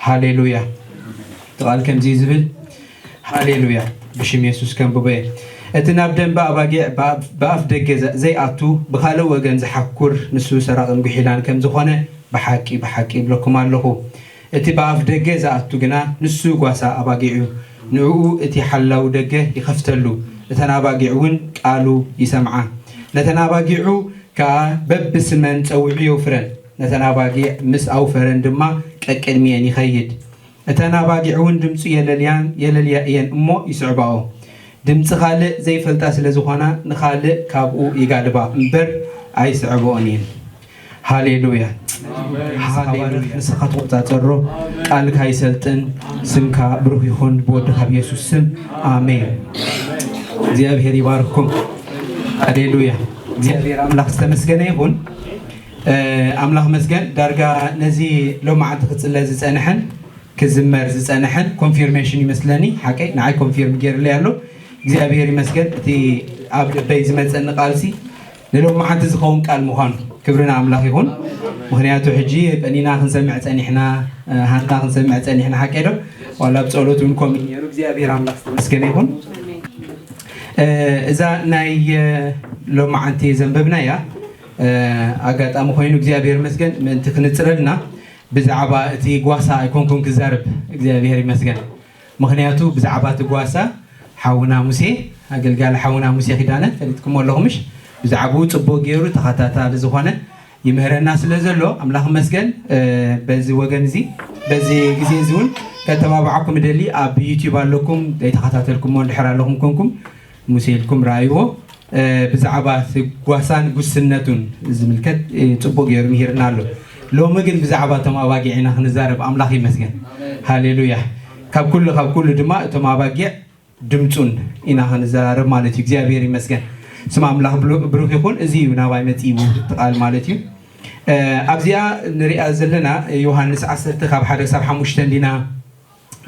ሃሌሉያ። እቲ ቃል ከምዚ እዩ ዝብል፣ ሃሌሉያ፣ ብሽም የሱስ ከንብቦ እየ። እቲ ናብ ደንበ ኣባጊዕ ብኣፍ ደገ ዘይኣቱ፣ ብኻልእ ወገን ዝሓኩር፣ ንሱ ሰራቕን ጉሒላን ከም ዝኾነ ብሓቂ ብሓቂ እብለኩም ኣለኹ። እቲ ብኣፍ ደገ ዝኣቱ ግና ንሱ ጓሳ ኣባጊዕ እዩ። ንእኡ እቲ ሓላው ደገ ይኸፍተሉ፣ እተን ኣባጊዕ እውን ቃሉ ይሰምዓ። ነተን ኣባጊዑ ከኣ በብስመን ጸዊዑ የውፍረን። ነተን ኣባጊዕ ምስ ኣውፈረን ድማ ቀቅድሚኤን ይኸይድ። እተን ኣባጊዕ እውን ድምጹ የለልያን የለልያ እየን እሞ ይስዕባኦ። ድምጺ ካልእ ዘይፈልጣ ስለ ዝኾና ንኻልእ ካብኡ ይጋልባ እምበር ኣይስዕብኦን እየን። ሃሌሉያ። ሃሌሉያ። ንስኻ ትቆጻጸሮ፣ ቃልካ ይሰልጥን። ስምካ ብሩኽ ይኹን ብወድኻ ብየሱስ ስም። ኣሜን። እግዚኣብሔር ይባርኩም። ሃሌሉያ። እግዚኣብሔር ኣምላኽ ዝተመስገነ ይኹን። ኣምላኽ መስገን። ዳርጋ ነዚ ሎማዓንቲ ክጽለ ዝጸንሐን ክዝመር ዝጸንሐን ኮንፊርሜሽን ይመስለኒ። ሓቀይ ንዓይ ኮንፊርም ገይርለይ ኣሎ። እግዚኣብሔር ይመስገን። እቲ ኣብ ልበይ ዝመጸኒ ቃልሲ ንሎማዓንቲ ዝኸውን ቃል ምዃኑ ክብሪ ንኣምላኽ ይኹን። ምኽንያቱ ሕጂ በኒና ክንሰምዕ ጸኒሕና፣ ሃና ክንሰምዕ ጸኒሕና። ሓቀይ ዶ? ዋላ ኣብ ጸሎት እውን ከምኡ ነይሩ። እግዚኣብሔር ኣምላኽ ዝተመስገነ ይኹን። እዛ ናይ ሎማዓንቲ ዘንበብናያ ኣጋጣሚ ኮይኑ እግዚኣብሔር ይመስገን ምእንቲ ክንጽረልና ብዛዕባ እቲ ጓሳ ኣይኮንኩን ክዛረብ እግዚኣብሔር ይመስገን። ምኽንያቱ ብዛዕባ እቲ ጓሳ ሓውና ሙሴ ኣገልጋሊ ሓውና ሙሴ ኪዳነ ፈሊጥኩሞ ኣለኹምሽ ብዛዕባኡ ጽቡቕ ገይሩ ተኸታታሊ ዝኾነ ይምህረና ስለ ዘሎ ኣምላኽ መስገን። በዚ ወገን እዚ በዚ ግዜ እዚ እውን ከተባብዓኩም ደሊ ኣብ ዩቲዩብ ኣለኩም ዘይተኸታተልኩሞ እንድሕር ኣለኹም ኮንኩም ሙሴ ኢልኩም ረኣይዎ። ብዛዕባ እቲ ጓሳን ጉስነቱን ዝምልከት ጽቡቅ ገይሩ ምሂርና ኣሎ። ሎሚ ግን ብዛዕባ እቶም ኣባጊዕ ኢና ክንዛረብ። ኣምላኽ ይመስገን። ሃሌሉያ። ካብ ኩሉ ካብ ኩሉ ድማ እቶም ኣባጊዕ ድምፁን ኢና ክንዘራረብ ማለት እዩ። እግዚኣብሔር ይመስገን። ስም ኣምላኽ ብሩክ ይኹን። እዚ እዩ ናባይ መፂኡ እቲ ቃል ማለት እዩ። ኣብዚኣ ንሪኣ ዘለና ዮሃንስ ዓሰርተ ካብ ሓደ ክሳብ ሓሙሽተ እንዲና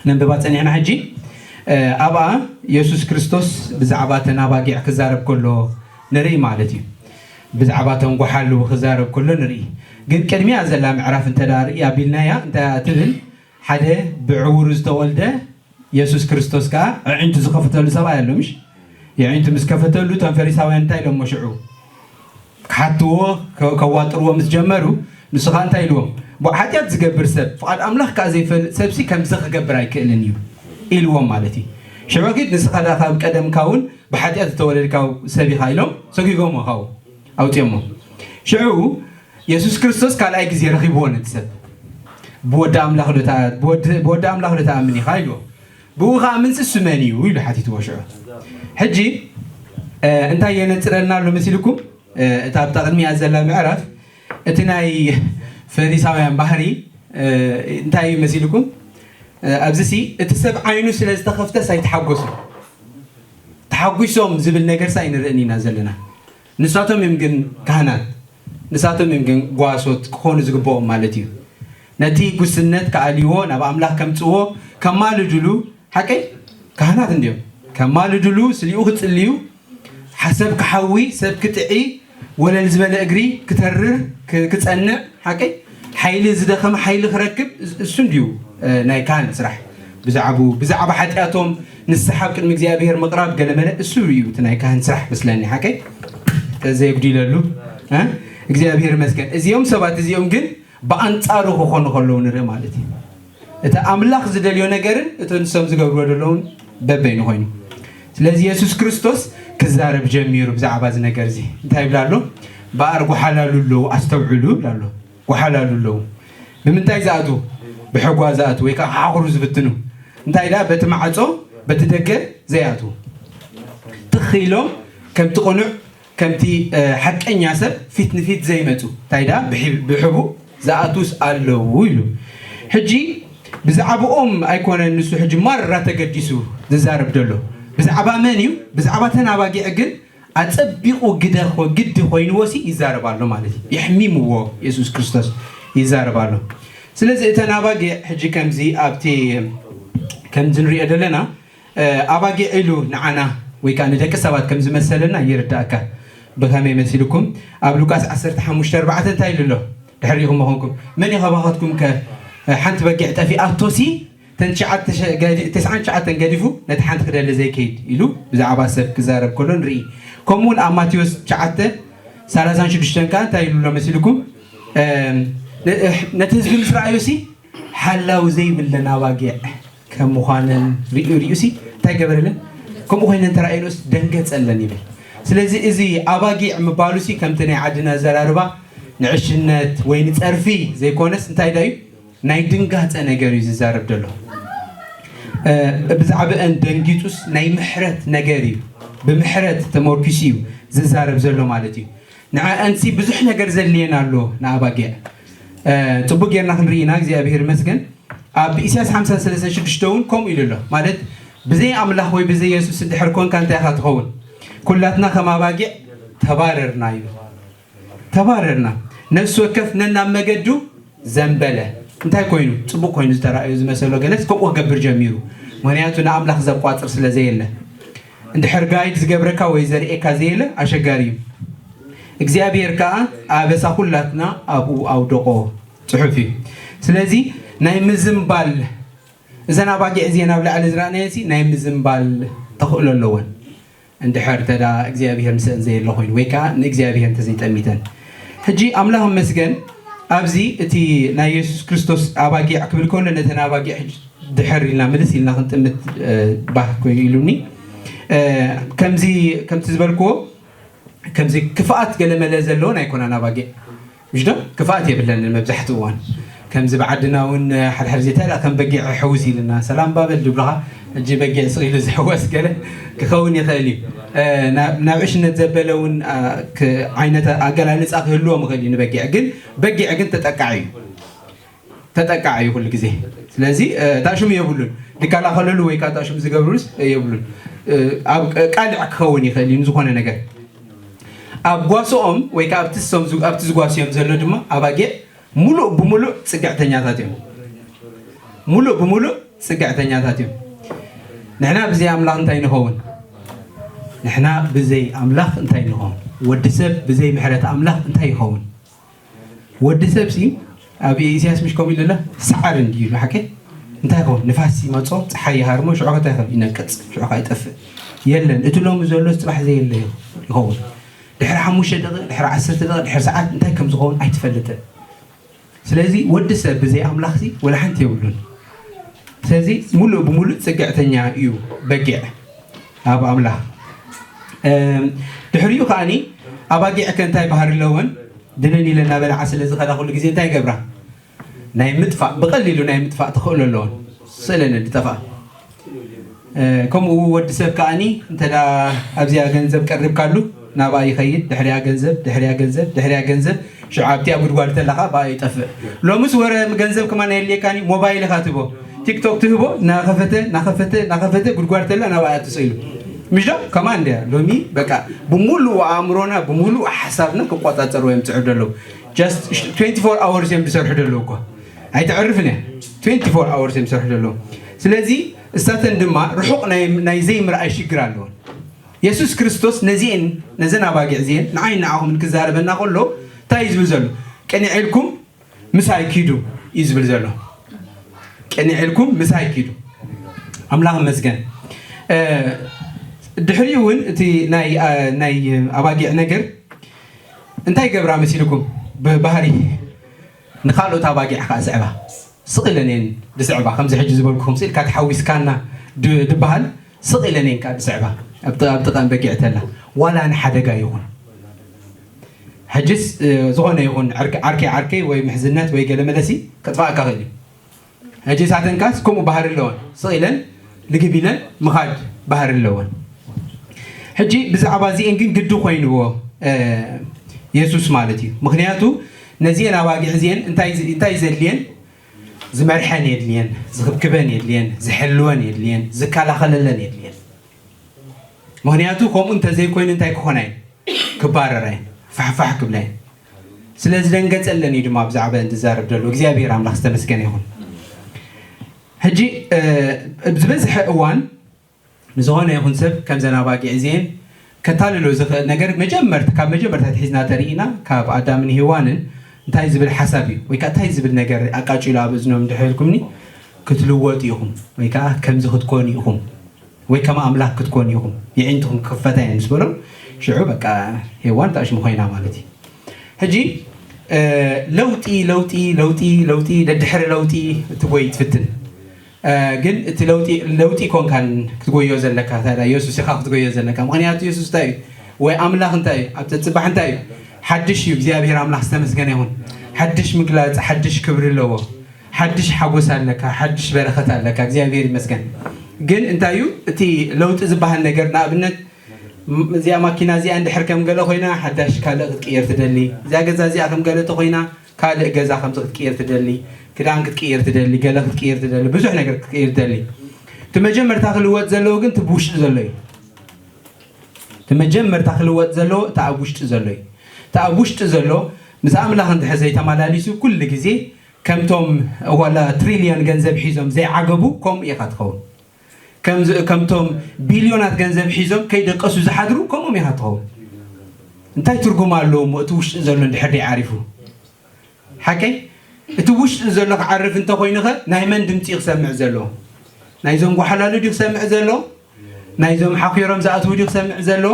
ነንብባ ጸኒሕና። ሕጂ ኣብኣ የሱስ ክርስቶስ ብዛዕባ እተን ኣባጊዕ ክዛረብ ከሎ ንርኢ ማለት እዩ። ብዛዕባ እተን ጓሓሉ ክዛረብ ከሎ ንርኢ። ግን ቅድሚያ ዘላ ምዕራፍ እንተ ደኣ ርኢ ኣቢልናያ እንታይ እያ ትብል? ሓደ ብዕውሩ ዝተወልደ የሱስ ክርስቶስ ከኣ ኣዒንቱ ዝኸፈተሉ ሰብኣይ ኣሎ ምሽ? የዒንቱ ምስ ከፈተሉ እቶም ፈሪሳውያን እንታይ ኢሎሞ ሽዑ? ክሓትዎ ከዋጥርዎ ምስ ጀመሩ ንሱ ኸኣ እንታይ ኢልዎም? ብኡ ሓጢኣት ዝገብር ሰብ ፍቓድ ኣምላኽ ከኣ ዘይፈልጥ ሰብሲ ከምዚ ክገብር ኣይክእልን እዩ ኢልዎም ማለት እዩ። ሽዑ ኪድ ንስኻ ደኣ ካብ ቀደምካ እውን ብሓጢኣት ዝተወለድካ ሰብ ኢኻ ኢሎም ሰጒጎሞ ካብኡ ኣውፅኦሞ። ሽዑ የሱስ ክርስቶስ ካልኣይ ግዜ ረኺብዎ ነቲ ሰብ። ብወዲ ኣምላኽ ዶ ትኣ- ብወዲ- ብወዲ ኣምላኽ ዶ ትኣምን ኢኻ ኢልዎ። ብኡ ክኣምንስ እሱ መን እዩ ኢሉ ሓቲትዎ። ሽዑ ሕጂ እንታይ የነፅረልና ኣሎ መሲልኩም? እታ ኣብታ ቅድሚኣ ዘላ ምዕራፍ እቲ ናይ ፈሪሳውያን ባህሪ እንታይ እዩ መሲልኩም? ኣብዚ ሲ እቲ ሰብ ዓይኑ ስለ ዝተኸፍተስ ኣይተሓጎሱን። ተሓጒሶም ዝብል ነገር ሳ ኣይንርእን ኢና ዘለና። ንሳቶም እዮም ግን ካህናት፣ ንሳቶም እዮም ግን ጓሶት ክኾኑ ዝግብኦም ማለት እዩ። ነቲ ጉስነት ክኣልይዎ ናብ ኣምላኽ ከምጽዎ ከማልድሉ ሓቀይ ካህናት እንድዮም። ከማልድሉ ስሊኡ ክጽልዩ ሓሰብ ክሓዊ ሰብ ክጥዒ ወለል ዝበለ እግሪ ክተርር ክጸንዕ ሓቀይ ሓይሊ ዝደኸመ ሓይሊ ክረክብ እሱ እንድዩ ናይ ካህን ስራሕ። ብዛዕቡ ብዛዕባ ሓጢኣቶም ንስሓ ኣብ ቅድሚ እግዚኣብሔር ምቕራብ ገለመለ እሱ እዩ እቲ ናይ ካህን ስራሕ መስለኒ ሓቀይ። ተዘየጉዲለሉ እግዚኣብሔር ይመስገን። እዚኦም ሰባት እዚኦም ግን ብኣንጻሩ ክኾኑ ከለዉ ንርኢ ማለት እዩ። እቲ ኣምላኽ ዝደልዮ ነገርን እቲ ንሶም ዝገብርዎ ዘለውን በበይኑ ኮይኑ። ስለዚ የሱስ ክርስቶስ ክዛረብ ጀሚሩ ብዛዕባ እዚ ነገር እዚ እንታይ ይብል ኣሎ? በኣር ጓሓላሉ ኣለዉ ኣስተውዕሉ ይብል ኣሎ። ጓሓላሉ ኣለዉ። ብምንታይ ዝኣትዉ? ብሕጓ ዝኣትዉ ወይ ከዓ ሓኽሩ ዝብትኑ። እንታይ ደኣ በቲ ማዕጾ በቲ ደገ ዘይኣትዉ ትኽ ኢሎም ከምቲ ቅኑዕ ከምቲ ሓቀኛ ሰብ ፊት ንፊት ዘይመፁ እንታይ ደኣ ብሕቡእ ዝኣትዉስ ኣለዉ ኢሉ። ሕጂ ብዛዕባኦም ኣይኮነን ንሱ ሕጂ ማራ ተገዲሱ ዝዛረብ ዘሎ። ብዛዕባ መን እዩ? ብዛዕባ ተን ኣባጊዕ ግን ኣፀቢቑ ግደ ግዲ ኮይንዎ ሲ ይዛረብ ኣሎ ማለት እዩ። የሕሚምዎ የሱስ ክርስቶስ ይዛረብ ኣሎ። ስለዚ እተን ኣባጊዕ ሕጂ ከምዚ ኣብቲ ከምዚ ንሪኦ ዘለና ኣባጊዕ ኢሉ ንዓና ወይ ከዓ ንደቂ ሰባት ከም ዝመሰለና ይርዳእካ። ብኸመይ መሲልኩም? ኣብ ሉቃስ ዓሰርተ ሓሙሽተ ኣርባዕተ እንታይ ኢሉ ኣሎ? ድሕሪኹም መኾንኩም መን እዩ ካባኻትኩም ከ ሓንቲ በጊዕ ጠፊኣቶሲ፣ ተን ትሽዓተ ሸ-፣ ገዲ-፣ ተስዓን ትሽዓተን ገዲፉ ነቲ ሓንቲ ክደሊ ዘይከይድ ኢሉ ብዛዕባ ሰብ ክዛረብ ከሎ ንርኢ። ከምኡ እውን ኣብ ማቴዎስ ትሽዓተ ሰላሳን ሽዱሽተን ከኣ እንታይ ኢሉ ኣሎ መሲልኩም? እም፣ ነ-፣ ነቲ ህዝቢ ምስ ረኣዮሲ፣ ሓላው ዘይብለን ኣባጊዕ ከም ምዃነን ሪኡ፣ ሪኡሲ እንታይ ገበረለን? ከምኡ ኮይነን ተራእየንኦስ ደንገጸለን ይብል። ስለዚ እዚ ኣባጊዕ ምባሉሲ ከምቲ ናይ ዓድና ኣዘራርባ ንዕሽነት ወይ ንጸርፊ ዘይኮነስ እንታይ ዳዩ? ናይ ድንጋጸ ነገር እዩ ዝዛረብ ዘሎ። እ፣ ብዛዕባአን ደንጊጹስ ናይ ምሕረት ነገር እዩ። ብምሕረት ተመርኪሱ እዩ ዝዛረብ ዘሎ ማለት እዩ። ንዕኣንሲ ብዙሕ ነገር ዘድልየን ኣሎ ንኣባጊዕ። እ፣ ጽቡቅ ጌርና ክንርኢ ኢና፣ እግዚኣብሔር ይመስገን። ኣብ ኢሳያስ ሓምሳ ሰለስተ ሽዱሽተ እውን ከምኡ ኢሉ ኣሎ። ማለት ብዘይ ኣምላኽ ወይ ብዘይ የሱስ እንድሕር ኮንካ እንታይ ኢኻ ትኸውን? ኩላትና ከም ኣባጊዕ ተባረርና እዩ። ተባረርና። ነፍሲ ወከፍ ነናብ መገዱ ዘንበለ። እንታይ ኮይኑ? ጽቡቅ ኮይኑ ዝተራእዮ ዝመሰሎ ገለስ ከምኡ ክገብር ጀሚሩ። ምኽንያቱ ንኣምላኽ ዘቋጽር ስለ ዘየለ። እንድሕር ጋይድ ዝገብረካ ወይ ዘርእየካ ዘየለ ኣሸጋሪ እዩ። እግዚኣብሔር ከኣ ኣበሳ ኩላትና ኣብኡ ኣውደቆ ጽሑፍ እዩ። ስለዚ ናይ ምዝንባል፣ እዘን ኣባጊዕ እዚኤን ኣብ ላዕሊ ዝረኣናየሲ ናይ ምዝንባል ተኽእሎ ኣለወን። እንድሕር ተዳ እግዚኣብሔር ምስአን ዘየለ ኮይኑ ወይ ከዓ ንእግዚኣብሔር እንተዘይጠሚተን። ሕጂ ኣምላኽ ይመስገን፣ ኣብዚ እቲ ናይ የሱስ ክርስቶስ ኣባጊዕ ክብል ከሎ ነተን ኣባጊዕ ሕጂ ድሕር ኢልና ምልስ ኢልና ክንጥምት፣ እ፣ ባህ ኮይኑ ኢሉኒ። እ፣ ከምዚ፣ ከምቲ ዝበልክዎ ከምዚ ክፍኣት ገለመለ ዘለወን ኣይኮናን ኣባጊዕ። ምሽ ዶ? ክፍኣት የብለንን መብዛሕትኡ እዋን። ከምዚ ብዓድና እውን ሓድሓድ ዜታ ደኣ ከም በጊዕ ሕውስ ኢልና፣ "ሰላም ባበል" ድብሉኻ፣ ሕጂ በጊዕ ስቕ ኢሉ ዝሕወስ ገለ ክኸውን ይኽእል እዩ። እ፣ ናብ፣ ናብ ዕሽነት ዘበለ እውን፣ እ፣ ክ-፣ ዓይነት ኣገላልጻ ክህልዎም ይኽእል እዩ ንበጊዕ። ግን በጊዕ ግን ተጠቃዒ እዩ። ተጠቃዒ እዩ ኩሉ ግዜ። ስለዚ፣ እ፣ እታ ሽም የብሉን። ዝከላኸለሉ ወይ ከዓ እታ ሽም ዝገብሩስ የብሉን። እ፣ ኣብ ቃልዕ ክኸውን ይኽእል እዩ ንዝኾነ ነገር። ኣብ ጓስኦም ወይ ከዓ ኣብቲ ዝሶም ዝ-፣ ኣብቲ ዝጓስዮም ዘሎ ድማ ኣባጊዕ ሙሉእ ብሙሉእ ጽግዕተኛታት እዮም። ሙሉእ ብሙሉእ ጽግዕተኛታት እዮም። ንሕና ብዘይ ኣምላኽ እንታይ ንኸውን? ንሕና ብዘይ ኣምላኽ እንታይ ንኸውን? ወዲ ሰብ ብዘይ ምሕረት ኣምላኽ እንታይ ይኸውን? ወዲ ሰብሲ ኣብ ኢሳያስ ምሽ ከምኡ ኢሉ ኣሎ፣ ሰዓሪ እንድዩ ኢሉ፣ ሓቂ? እንታይ ይኸውን? ንፋስ ይመጾ፣ ጸሓይ ይሃርሞ፣ ሽዑ ከ እንታይ ይኸውን? ይነቅጽ፣ ሽዑ ከ ይጠፍእ። የለን። እቲ ሎሚ ዘሎ ጽባሕ ዘየለ ይኸውን። ድሕሪ ሓሙሽተ ደቂቕ፣ ድሕሪ ዓሰርተ ደቂቕ፣ ድሕሪ ሰዓት እንታይ ከም ዝኸውን ኣይትፈልጥን። ስለዚ ወዲ ሰብ ብዘይ ኣምላኽሲ ወላ ሓንቲ የብሉን። ስለዚ ሙሉእ ብሙሉእ ጽግዕተኛ እዩ በጊዕ ኣብ ኣምላኽ። እም፣ ድሕሪኡ ከኣኒ ኣባጊዕ ከ እንታይ ባህሪ ኣለወን? ድንን ኢለን እናበልዓ ስለ ዝኸዳ ኩሉ ግዜ እንታይ ይገብራ? ናይ ምጥፋእ፣ ብቐሊሉ ናይ ምጥፋእ ተኽእሎ ኣለወን። ስእለን ዝጠፍኣ። እ፣ ከምኡ ወዲ ሰብ ከኣኒ እንተ ደኣ ኣብዚኣ ገንዘብ ቀሪብካሉ ናብኣ ይኸይድ፣ ድሕሪኣ ገንዘብ፣ ድሕሪኣ ገንዘብ፣ ድሕሪኣ ገንዘብ፣ ሽዑ ኣብቲኣ ጉድጓድ ተላ ኸኣ ብኣ ይጠፍእ። ሎምስ ወረ ገንዘብ ከማን ኣየድልየካን እዩ፣ ሞባይል ኢኻ ትህቦ። ቲክቶክ ትህቦ፣ እናኸፈተ፣ እናኸፈተ፣ እናኸፈተ ጉድጓድ ተላ ናብኣ እያ ትስእሉ። ምሽ ዶ? ከማን እንድያ። ሎሚ በቃ ብምሉእ ኣእምሮና፣ ብምሉእ ሓሳብና ክቆጻጸርዎ እዮም ዝጽዕሩ ዘለዉ። Just ትዌንቲ ፎር ኣወርስ እዮም ዝሰርሑ ዘለዉ እኮ። ኣይተዕርፍን እያ። ትዌንቲ ፎር ኣወርስ እዮም ዝሰርሑ ዘለዉ። ስለዚ እሳተን ድማ ርሑቕ ናይ፣ ናይ ዘይምርኣይ ሽግር ኣለወን። የሱስ ክርስቶስ ነዚኤን፣ ነዘን ኣባጊዕ እዚኤን፣ ንዓይን ንዓኹምን ክዛረበና ከሎ እንታይ እዩ ዝብል ዘሎ? ቅንዕ ኢልኩም ምሳይ ኪዱ እዩ ዝብል ዘሎ። ቅንዕ ኢልኩም ምሳይ ኪዱ። ኣምላኽ ይመስገን። እ፣ ድሕሪኡ እውን እቲ ናይ፣ እ፣ ናይ ኣባጊዕ ነገር እንታይ ገብራ መሲልኩም? ብባህሪ ንኻልኦት ኣባጊዕ ከዓ ዝዕባ። ስቕ ኢለን እየን ዝስዕባ። ከምዚ ሕጂ ዝበልኩኹም ስኢልካ ተሓዊስካና ድ-፣ ድበሃል ስቕ ኢለን እየን ከዓ ዝስዕባ። ኣብ ጥ-፣ ኣብ ጥቓን በጊዕ ተላ። ዋላ ንሓደጋ ይኹን። ሕጅስ፣ እ፣ ዝኾነ ይኹን ዓርክ-፣ ዓርከይ ዓርከይ ወይ ምሕዝነት ወይ ገለ መለሲ ከጥፍኣካ ክእል እዩ። ሕጂ ሳተንካስ ከምኡ ባህሪ ኣለወን። ስቕ ኢለን ልግብ ኢለን ምኻድ ባህሪ ኣለወን። ሕጂ ብዛዕባ እዚኤን ግን ግዲ ኮይንዎ፣ እ፣ የሱስ ማለት እዩ። ምኽንያቱ ነዚኤን ኣባጊዕ እዚኤን እንታይ ዝ-፣ እንታይ ዘድልየን? ዝመርሐን የድልየን፣ ዝኽብክበን የድልየን፣ ዝሕልወን የድልየን፣ ዝከላኸለለን የድልየን። ምኽንያቱ ከምኡ እንተዘይኮይኑ እንታይ ክኾና እየን? ክባረራ እየን፣ ፋሕፋሕ ክብላ እየን። ስለ ዝደንገጸለን እዩ ድማ ብዛዕባ እንድዛረብ ዘሎ። እግዚኣብሔር ኣምላኽ ዝተመስገነ ይኹን። ሕጂ፣ እ፣ ኣብ ዝበዝሐ እዋን ንዝኾነ ይኹን ሰብ ከምዘን ኣባጊዕ እዚኤን ከታልሎ ዝኽእል ነገር መጀመርታ፣ ካብ መጀመርታ ኣትሒዝና ተሪኢና ካብ ኣዳምን ሄዋንን እንታይ ዝብል ሓሳብ እዩ ወይ ከዓ እንታይ ዝብል ነገር ኣቃጭሉ ኣብ እዝኖም እንድሕር ኢልኩምኒ፣ ክትልወጡ ኢኹም ወይ ከዓ ከምዚ ክትኮኑ ኢኹም ወይ ከም ኣምላኽ ክትኮኑ ኢኹም፣ የዒንትኹም ክኽፈታ እየ ምስ በሎም፣ ሽዑ በቃ ሄዋን ታሽሙ ኮይና ማለት እዩ። ሕጂ ለውጢ ለውጢ ለውጢ ለውጢ ደድሕሪ ለውጢ ትጎይ ትፍትን። ግን እቲ ለውጢ ለውጢ ኮንካን ክትጎዮ ዘለካ ታዲያ የሱስ ኢኻ ክትጎዮ ዘለካ። ምክንያቱ የሱስ እንታይ እዩ ወይ ኣምላኽ እንታይ እዩ ኣብ ተፅባሕ እንታይ እዩ? ሓድሽ እዩ። እግዚኣብሔር ኣምላኽ ዝተመስገነ ይኹን። ሓድሽ ምግላፅ ሓድሽ ክብሪ ኣለዎ። ሓድሽ ሓጎስ ኣለካ፣ ሓድሽ በረኸት ኣለካ። እግዚኣብሔር ይመስገን። ግን እንታይ እዩ እቲ ለውጢ ዝበሃል ነገር? ንኣብነት እዚኣ ማኪና እዚኣ እንድሕር ከም ገለ ኮይና ሓዳሽ ካልእ ክትቅየር ትደሊ። እዚኣ ገዛ እዚኣ ከም ገለ ተኮይና ካልእ ገዛ ከምዚ ክትቅየር ትደሊ። ክዳን ክትቅየር ትደሊ፣ ገለ ክትቅየር ትደሊ፣ ብዙሕ ነገር ክትቅየር ትደሊ። እቲ መጀመርታ ክልወጥ ዘለዎ ግን እቲ ብውሽጢ ዘሎ እዩ። እቲ መጀመርታ ክልወጥ ዘለዎ እቲ ኣብ ውሽጢ ዘሎ እዩ። እቲ ኣብ ውሽጢ ዘሎ ምስ ኣምላኽ እንድሕር ዘይተመላሊሱ ኩሉ ግዜ ከምቶም ዋላ ትሪልዮን ገንዘብ ሒዞም ዘይዓገቡ ከምኡ ኢኻ ትኸውን። ከምዚ- ከምቶም ቢልዮናት ገንዘብ ሒዞም ከይደቀሱ ዝሓድሩ ከምኦም ኢኻ ትኸውን። እንታይ ትርጉም ኣለዎ እሞ እቲ ውሽጢ ዘሎ እንድሕር ደይዓሪፉ? ሓቀይ እቲ ውሽጢ ዘሎ ክዓርፍ እንተኮይኑኸ ናይ መን ድምፂ ክሰምዕ ዘሎ? ናይዞም ጓሓላሉ ድዩ ክሰምዕ ዘሎ? ናይዞም ሓኪሮም ዝኣትዉ ድዩ ክሰምዕ ዘሎ?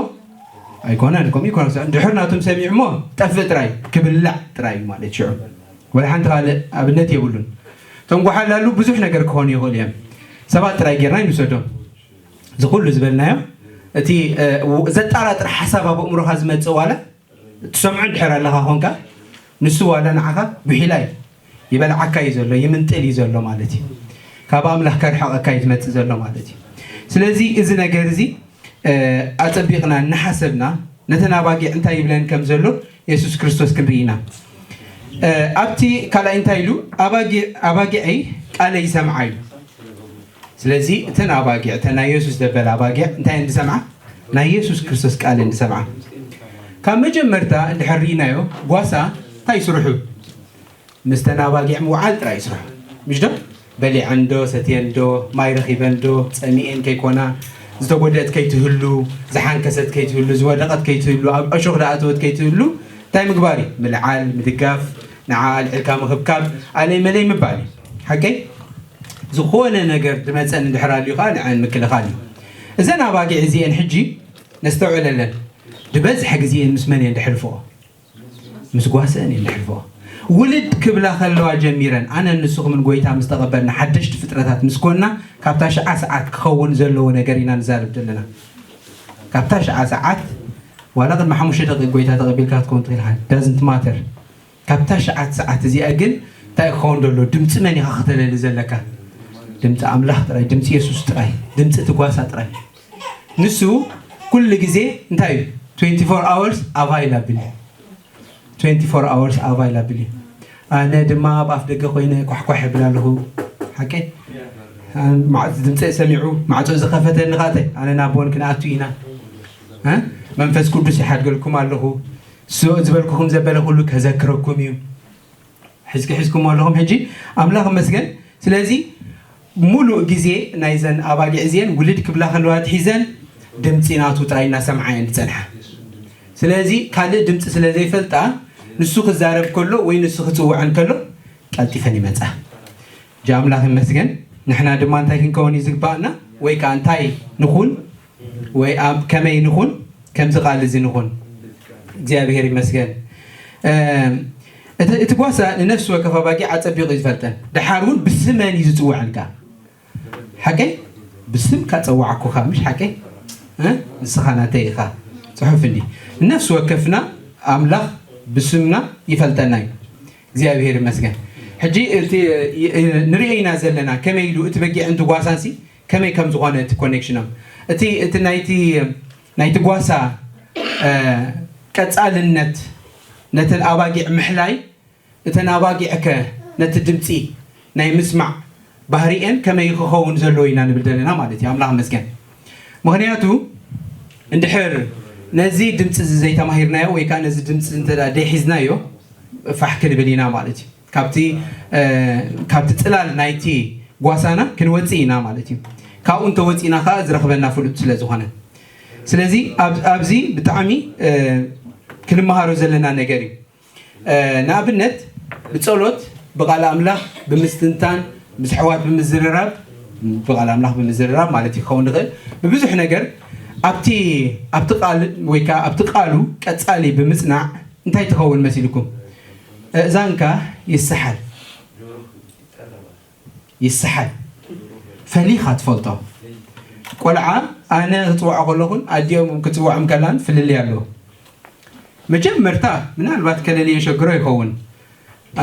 ኣይኮነን። ከምኡ ይኮነ። ድሕር ናቶም ሰሚዑ እሞ ጠፍእ ጥራይ ክብላዕ ጥራይ እዩ ማለት ሽዑ። ወላ ሓንቲ ካልእ ኣብነት የብሉን። እቶም ጓሓላሉ ብዙሕ ነገር ክኾኑ ይኽእሉ እዮም። ሰባት ጥራይ ጌርና ይንውሰዶም። እዚ ኩሉ ዝበልናዮ እቲ ዘጣራጥር ሓሳብ ኣብ ኣእምሮኻ ዝመፅእ ዋላ ትሰምዖ እንድሕር ኣለኻ ኮንካ ንሱ ዋላ ንዓኻ ጉሒላ እዩ። ይበልዓካ እዩ ዘሎ፣ ይምንጥል እዩ ዘሎ ማለት እዩ። ካብ ኣምላኽ ከርሕቐካ እዩ ዝመፅእ ዘሎ ማለት እዩ። ስለዚ እዚ ነገር እዚ ኣፀቢቕና እናሓሰብና ነተን ኣባጊዕ እንታይ ይብለን ከም ዘሎ የሱስ ክርስቶስ ክንርኢ ኢና። ኣብቲ ካልኣይ እንታይ ኢሉ? ኣባጊዕ- ኣባጊዐይ ቃለይ ይሰምዓ ኢሉ። ስለዚ እተን ኣባጊዕ እተን ናይ የሱስ ዘበላ ኣባጊዕ እንታይ እየን ዝሰምዓ? ናይ የሱስ ክርስቶስ ቃል እየን ዝሰምዓ። ካብ መጀመርታ እንድሕር ርኢናዮ ጓሳ እንታይ ይስርሑ? ምስተን ኣባጊዕ ምውዓል ጥራይ ይስርሑ። ምሽ ዶ? በሊዐን ዶ ሰትየን ዶ ማይ ረኺበን ዶ ጸሚኤን ከይኮና፣ ዝተጎድአት ከይትህሉ፣ ዝሓንከሰት ከይትህሉ፣ ዝወደቐት ከይትህሉ፣ ኣብ ዕሾኽ ዝኣተወት ከይትህሉ እንታይ ምግባር እዩ? ምልዓል፣ ምድጋፍ፣ ንዓ ኣልዒልካ ምኽብካብ፣ ኣለይ መለይ ምባል እዩ። ሓቀይ? ዝኾነ ነገር ዝመፀን እንድሕር ኣልዩ ከዓ ንዐን ምክልኻል እዩ። እዘን ኣባጊዕ እዚአን ሕጂ ነስተውዕለለን። ዝበዝሐ ግዜአን ምስ መን እየን ድሕልፍኦ? ምስ ጓሰን እየን ድሕልፍኦ። ውልድ ክብላ ከለዋ ጀሚረን ኣነን ንስኹምን ጎይታ ምስ ተቐበልና ሓደሽቲ ፍጥረታት ምስ ኮንና ካብታ ሽዓ ሰዓት ክኸውን ዘለዎ ነገር ኢና ንዛረብ ዘለና። ካብታ ሽዓ ሰዓት ዋላ ቅድሚ ሓሙሽተ ደቂቕ ጎይታ ተቐቢልካ ክትከውን ትኽእል ኢኻ። Doesn't matter። ካብታ ሸዓት ሰዓት እዚኣ ግን እንታይ ክኸውን ደሎ? ድምፂ መን ኢኻ ክተለሊ ዘለካ? ድምፂ ኣምላኽ ጥራይ፣ ድምፂ የሱስ ጥራይ፣ ድምፂ እቲ ጓሳ ጥራይ። ንሱ ኩሉ ግዜ እንታይ እዩ? Twenty four hours available እዩ። Twenty four hours available እዩ። ኣነ ድማ ኣብ ኣፍ ደገ ኮይነ ኳሕኳሕ እብል ኣለኹ። ሓቀይ? ማዕፆ ድምፂ ሰሚዑ ማዕፆ ዝኸፈተኒ ኻተ ኣነ ናብ ቦን ክንኣቱ ኢና። መንፈስ ቅዱስ ይሓድገልኩም ኣለኹ። ዝበልኩኹም ዘበለ ኩሉ ከዘክረኩም እዩ። ሕዝኪ ሒዝኩም ኣለኹም ሕጂ ኣምላኽ መስገን። ስለዚ ሙሉእ ግዜ ናይዘን ኣባጊዕ እዚአን ውልድ ክብላ ከለዋ ትሒዘን ድምፂ ናቱ ጥራይ እናሰምዓ እየን ዝፀንሓ። ስለዚ ካልእ ድምፂ ስለ ዘይፈልጣ ንሱ ክዛረብ ከሎ ወይ ንሱ ክፅውዐን ከሎ ቀልጢፈን ይመፃ። ጃ ኣምላኽ ይመስገን። ንሕና ድማ እንታይ ክንከውን እዩ ዝግባኣና? ወይ ከዓ እንታይ ንኹን ወይ ኣብ ከመይ ንኹን ከምዚ ቃል እዚ ንኹን። እግዚኣብሔር ይመስገን። እቲ ጓሳ ንነፍሲ ወከፍ ኣባጊዕ ኣጸቢቑ እዩ ዝፈልጠን። ደሓር እውን ብስመን እዩ ዝጽውዐን ከኣ። ሓቀይ? ብስምካ ጸዋዕኩኻ፣ ምሽ ሓቀይ? ንስኻ ናተይ ኢኻ። ጽሑፍ እንዲ ንነፍሲ ወከፍና ኣምላኽ ብስምና ይፈልጠና እዩ። እግዚኣብሔር ይመስገን። ሕጂ እቲ ንርእዮ ኢና ዘለና ከመይ ኢሉ እቲ በጊዕን እቲ ጓሳንሲ ከመይ ከም ዝኾነ እቲ ኮኔክሽኖም እቲ እቲ ናይቲ ናይቲ ጓሳ ቀጻልነት ነተን ኣባጊዕ ምሕላይ እተን ኣባጊዕ ከ ነቲ ድምጺ ናይ ምስማዕ ባህሪኤን ከመይ ክኸውን ዘለዎ ኢና ንብል ዘለና ማለት እዩ። ኣምላኽ መስገን። ምኽንያቱ እንድሕር ነዚ ድምፂ እዚ ዘይተማሂርናዮ ወይ ከዓ ነዚ ድምፂ እንተ ደይሒዝናዮ ፋሕ ክንብል ኢና ማለት እዩ። ካብቲ ካብቲ ፅላል ናይቲ ጓሳና ክንወፅእ ኢና ማለት እዩ። ካብኡ እንተወፂእና ከዓ ዝረኽበና ፍሉጥ ስለ ዝኾነ ስለዚ ኣብዚ ብጣዕሚ ክንመሃሮ ዘለና ነገር እዩ። ንኣብነት ብጸሎት፣ ብቓል ኣምላኽ ብምስትንታን፣ ምስ ኣሕዋት ብምዝርራብ፣ ብቓል ኣምላኽ ብምዝርራብ ማለት እዩ ክኸውን ዝኽእል። ብብዙሕ ነገር ኣብቲ ኣብቲ ቃል ወይ ከዓ ኣብቲ ቃሉ ቀጻሊ ብምጽናዕ እንታይ ትኸውን መሲልኩም? እእዛንካ ይስሓል ይስሓል ፈሊኻ ትፈልጦ። ቆልዓ ኣነ ክፅውዖ ከለኹን ኣዲኦም ክፅውዖም ከላን ፍልልይ ኣለዎ። መጀመርታ ምናልባት ከለሊ የሸግሮ ይኸውን።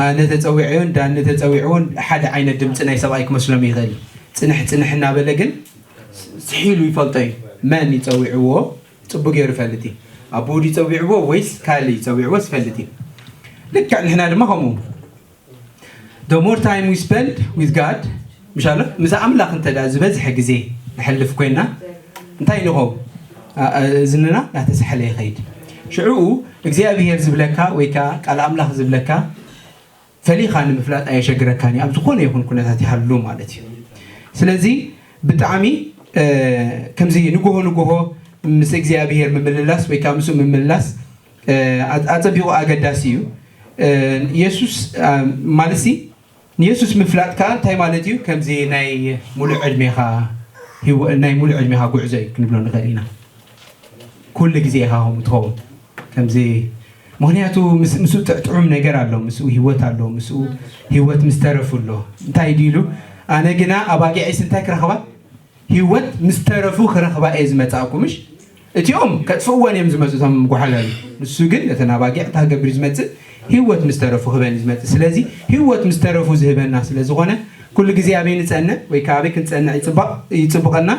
ኣነ ተፀዊዐዮን ዳኒ ተፀዊዕዎን ሓደ ዓይነት ድምፂ ናይ ሰብኣይ ክመስሎም ይኽእል። ፅንሕ ፅንሕ እናበለ ግን ስሒሉ ይፈልጦ እዩ። መን ይፀዊዕዎ ፅቡቅ ገይሩ ይፈልጥ እዩ። ኣቦኡ ድዩ ፀዊዕዎ ወይስ ካልእ ይፀዊዕዎ ይፈልጥ እዩ። ልክዕ ንሕና ድማ ከምኡ the more time we spend with God ምሻሎ ምስ ኣምላኽ እንተ ዝበዝሐ ግዜ ንሕልፍ ኮይና እንታይ ንኸው እዝንና ናተሳሕለ ይኸይድ። ሽዕኡ እግዚኣብሔር ዝብለካ ወይ ከዓ ቃል ኣምላኽ ዝብለካ ፈሊኻ ንምፍላጥ ኣየሸግረካን እዩ ኣብ ዝኾነ ይኹን ኩነታት ይሃሉ ማለት እዩ። ስለዚ ብጣዕሚ ከምዚ ንግሆ ንግሆ ምስ እግዚኣብሔር ምምልላስ ወይ ከዓ ምስኡ ምምልላስ ኣፀቢቑ ኣገዳሲ እዩ። የሱስ ማለት ሲ ንየሱስ ምፍላጥ ከዓ እንታይ ማለት እዩ? ከምዚ ናይ ሙሉእ ዕድሜኻ ናይ ሙሉእ ዕድሜኻ ጉዕዞ እዩ ክንብሎ ንኽእል ኢና። ኩሉ ግዜ ኢኻ ከምኡ ትኸውን ከምዚ ምክንያቱ ምስኡ ጥዑም ነገር ኣሎ፣ ምስኡ ህይወት ኣሎ፣ ምስኡ ህይወት ምስ ተረፉ ኣሎ። እንታይ ድዩ ኢሉ ኣነ ግና ኣባጊዐይስ እንታይ ክረኽባ ህይወት ምስ ተረፉ ክረኽባ እየ ዝመጻእኩ ምሽ እቲኦም ከጥፍእወን እዮም ዝመጹ እቶም ጓሓላሉ። ንሱ ግን ነተን ኣባጊዕ እንታይ ክገብር እዩ ዝመጽእ? ህይወት ምስ ተረፉ ክህበን እዩ ዝመጽእ። ስለዚ ህይወት ምስ ተረፉ ዝህበና ስለ ዝኾነ ኩሉ ግዜ ኣበይ ንጸንዕ ወይ ከዓ ኣበይ ክንጸንዕ ይጽበቕ ይጽብቐና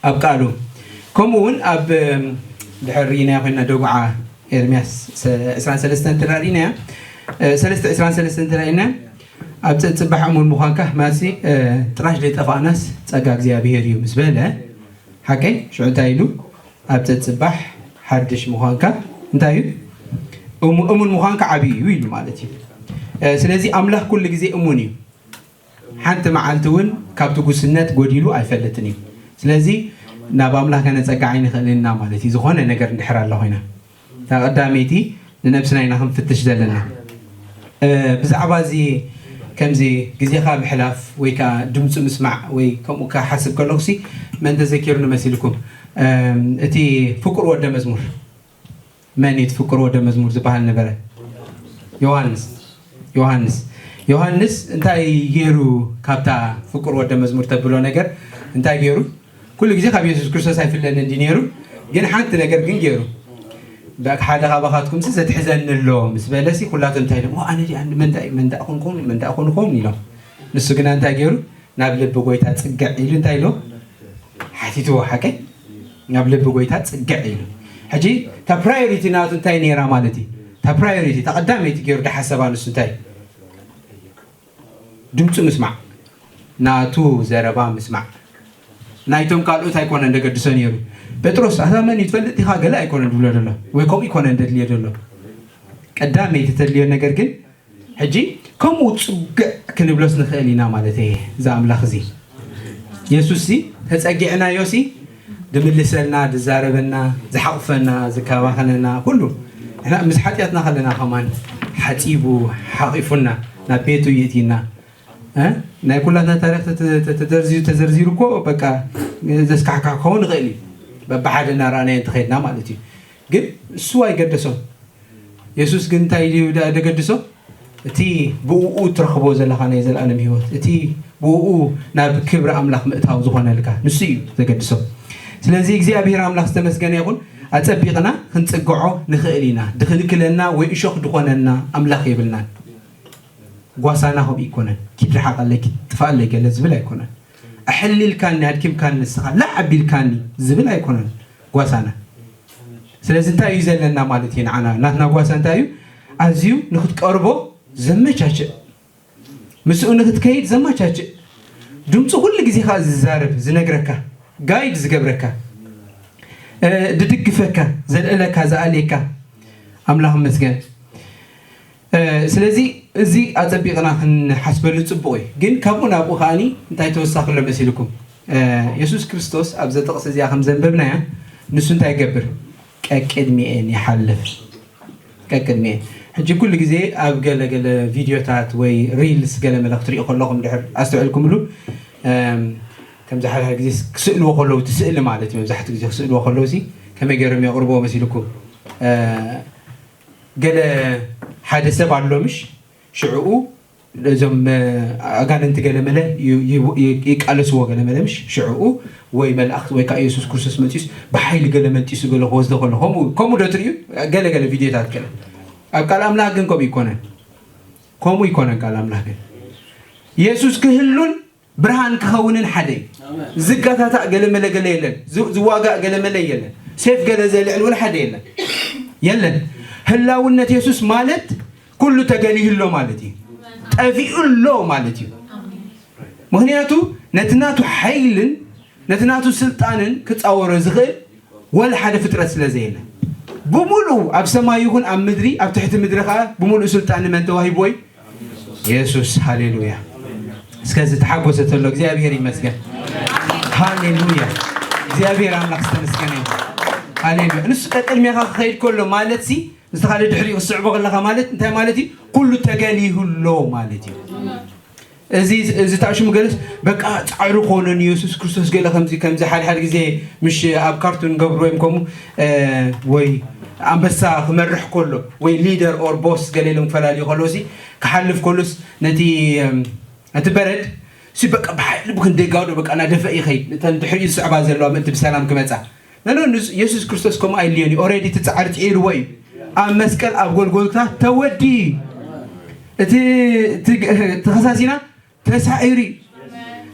ኣብ ቃሉ። ከምኡ እውን ኣብ ድሕር ርኢናዮ ኮይና ደጉዓ ኤርምያስ 23 እንተ ርኢናያ 3:23 እንተ ርኢና ኣብ ፀፅባሕ እሙን ምዃንካ ማሲ ጥራሽ ዘይጠፋእናስ ፀጋ እግዚኣብሄር እዩ ምስ በለ ሓቀይ ሽዑ እንታይ ኢሉ ኣብ ፀፅባሕ ሓድሽ ምዃንካ እንታይ እዩ እሙን ምዃንካ ዓብይ እዩ ኢሉ ማለት እዩ። ስለዚ ኣምላኽ ኩሉ ግዜ እሙን እዩ። ሓንቲ መዓልቲ እውን ካብ ትጉስነት ጎዲሉ ኣይፈልጥን እዩ። ስለዚ ናብ ኣምላኽ ከነፀግዓ ኣይንኽእልን ኢና ማለት እዩ። ዝኾነ ነገር እንድሕር ኣላ ኮይና እታ ቀዳመይቲ ንነብስና ኢና ክንፍትሽ ዘለና። ብዛዕባ እዚ ከምዚ ግዜኻ ምሕላፍ ወይ ከዓ ድምፁ ምስማዕ ወይ ከምኡ ክሓስብ ከለኹሲ መን ተዘኪሩኒ መሲልኩም እቲ ፍቁር ወደ መዝሙር መን እዩ እቲ ፍቁር ወደ መዝሙር ዝበሃል ነበረ? ዮሃንስ ዮሃንስ ዮሃንስ እንታይ ገይሩ ካብታ ፍቁር ወደ መዝሙር ተብሎ ነገር እንታይ ገይሩ? ኩሉ ግዜ ካብ የሱስ ክርስቶስ ኣይፍለን እንዲ ነይሩ ግን ሓንቲ ነገር ግን ገይሩ በቃ ሓደ ካባኻትኩም ሲ ዘትሕዘኒ ኣሎ ምስ በለሲ ኩላቶም እንታይ ኢሎም ኣነ ዲኣ መንዳ መንዳ ኮንኩም መንዳ ኮንኩም ኢሎም ንሱ ግና እንታይ ገይሩ ናብ ልቢ ጎይታ ፅግዕ ኢሉ እንታይ ኢሎ ሓቲትዎ ሓቀይ ናብ ልቢ ጎይታ ፅግዕ ኢሉ ሕጂ እታ ፕራዮሪቲ ናቱ እንታይ ነይራ ማለት እዩ እታ ፕራዮሪቲ እታ ቀዳመይቲ ገይሩ ዳሓሰባ ንሱ እንታይ ድምፁ ምስማዕ ናቱ ዘረባ ምስማዕ ናይቶም ካልኦት ኣይኮነን ደገድሶ ነይሩ ጴጥሮስ ኣታ መን እዩ ትፈልጥ ኢኻ ገለ ኣይኮነን ድብሎ ዘሎ ወይ ከምኡ ይኮነን ደድልዮ ዘሎ ቀዳመይቲ ተድልዮ ነገር ግን ሕጂ ከምኡ ፅግዕ ክንብሎስ ንኽእል ኢና ማለት እየ እዚ ኣምላኽ እዚ የሱስ ሲ ተፀጊዕናዮ ሲ ድምልሰልና ድዛረበና ዝሓቑፈና ዝከባኸነና ኩሉ ንሕና ምስ ሓጢኣትና ከለና ከማን ሓፂቡ ሓቒፉና ናብ ቤቱ ይእቲና ናይ ኩላትና ታሪክ ተዘርዚሩ ተዘርዚሩ እኮ በቃ ዘስካሕካሕ ክኸውን ይኽእል እዩ በብሓደ እናረኣናዮ እንተኸድና ማለት እዩ ግን እሱ ኣይገደሶም የሱስ ግን እንታይ ኢሉ ደገድሶ እቲ ብእኡ ትረኽቦ ዘለኻ ናይ ዘለኣለም ህይወት እቲ ብእኡ ናብ ክብሪ ኣምላኽ ምእታው ዝኾነልካ ንሱ እዩ ዘገድሶ ስለዚ እግዚኣብሔር ኣምላኽ ዝተመስገነ ይኹን ኣፀቢቕና ክንፅግዖ ንኽእል ኢና ድኽልክለና ወይ እሾኽ ድኾነና ኣምላኽ የብልናን ጓሳና ከምኡ ይኮነን ኪድ ርሓቐለይ ጥፋኣለይ ገለ ዝብል ኣይኮነን ኣሕሊልካኒ ኣድኪምካኒ ንስኻ ላዕ ኣቢልካኒ ዝብል ኣይኮነን ጓሳና ስለዚ እንታይ እዩ ዘለና ማለት እዩ ንዓና ናትና ጓሳ እንታይ እዩ ኣዝዩ ንክትቀርቦ ዘመቻችእ ምስኡ ንክትከይድ ዘመቻችእ ድምፁ ኩሉ ግዜ ከዓ ዝዛረብ ዝነግረካ ጋይድ ዝገብረካ ድድግፈካ ዘልዕለካ ዝኣልየካ ኣምላኽ መስገን ስለዚ እዚ ኣፀቢቕና ክንሓስበሉ ፅቡቕ እዩ ግን ካብኡ ናብኡ ከዓኒ እንታይ ተወሳኺ ኣሎ መሲልኩም የሱስ ክርስቶስ ኣብዛ ጥቕሲ እዚኣ ከም ዘንበብናያ ንሱ እንታይ ይገብር ቀቅድሚኤን ይሓልፍ ቀቅድሚኤን ሕጂ ኩሉ ግዜ ኣብ ገለ ገለ ቪድዮታት ወይ ሪልስ ገለ መለ ክትሪኡ ከለኹም ድሕር ኣስተውዕልኩምሉ፣ እም፣ ከምዚ ሓደ ሓደ ግዜ ክስእልዎ ከለዉ፣ እቲ ስእሊ ማለት እዩ፣ መብዛሕትኡ ግዜ ክስእልዎ ከለዉ ሲ ከመይ ገይሮም የቕርብዎ መሲልኩም? እ፣ ገለ ሓደ ሰብ ኣሎ ምሽ? ሽዕኡ እዞም፣ እ፣ ኣጋንንቲ ገለ መለ ዩ-፣ ዩ-፣ ዩ-፣ ይቃለስዎ ገለ መለ ምሽ? ሽዕኡ ወይ መላእኽቲ ወይ ከዓ ኢየሱስ ክርስቶስ መጺኡስ ብሓይሊ ገለ መንጢሱ ገለ ክወስዶ ከሎ ከምኡ፣ ከምኡ ዶ ትርእዩ? ገለ ገለ ቪድዮታት ገለ ኣብ ቃል ኣምላኽ ግን ከምኡ ይኮነን። ከምኡ ይኮነን ቃል ኣምላኽ ግን። የሱስ ክህሉን ብርሃን ክኸውንን ሓደ እዩ። ዝጋታታእ ገለ መለ ገለ የለን። ዝ-፣ ዝዋጋእ ገለ መለ የለን። ሴፍ ገለ ዘልዕል ወላ ሓደ የለን። የለን። ህላውነት የሱስ ማለት ኩሉ ተገሊሁ ኣሎ ማለት እዩ። ጠፊኡ ኣሎ ማለት እዩ። ምኽንያቱ ነቲ ናቱ ሓይልን ነቲ ናቱ ስልጣንን ክጻወሮ ዝኽእል ወላ ሓደ ፍጥረት ስለ ዘየለ፣ ብምሉኡ ኣብ ሰማይ ይኹን ኣብ ምድሪ፣ ኣብ ትሕቲ ምድሪ ኸኣ ብምሉኡ ስልጣን ንመን ተዋሂብዎ እዩ? የሱስ። ሃሌሉያ። እስከ ዝተሓጎሰ ተሎ እግዚኣብሔር ይመስገን። ሃሌሉያ። እግዚኣብሔር ኣምላኽ ዝተመስገነ ይሁን። ሃሌሉያ። ንሱ ቀቅድሜኻ ክኸይድ ከሎ ማለት ሲ፣ ንስኻ ድሕሪኡ ክትስዕቦ ከለኻ ማለት እንታይ ማለት እዩ? ኩሉ ተገሊሁ ኣሎ ማለት እዩ። እዚ፣ እዚ ታሽሙ ገለስ በቃ ጻዕሪ ኮነ ንየሱስ ክርስቶስ ገለ ከምዚ፣ ከምዚ ሓደ ሓደ ግዜ ምሽ ኣብ ካርቱን ገብርዎ እዮም ከምኡ፣ እ፣ ወይ ኣንበሳ ክመርሕ ከሎ ወይ ሊደር ኦር ቦስ ገለ ኢሎም ክፈላልዩ ከለዉ ሲ ክሓልፍ ከሎስ ነቲ፣ እም፣ ነቲ በረድ ሲ በቃ ብሓይሊ ብክንደይ ጋዶ በቃ እናደፈእ ይኸይድ። እተን ድሕሪኡ ዝስዕባ ዘለዋ ምእንቲ ብሰላም ክመጻ። ኖ፣ ኖ፣ ንስ-፣ የሱስ ክርስቶስ ከምኡ ኣይልዮን እዩ። ኦሬዲ እቲ ጻዕሪ ጽዒርዎ እዩ። ኣብ መስቀል ኣብ ጎልጎልታ ተወዲ እዩ። እቲ፣ እቲ፣ እቲ ከሳሲና ተሳዒሩ እዩ።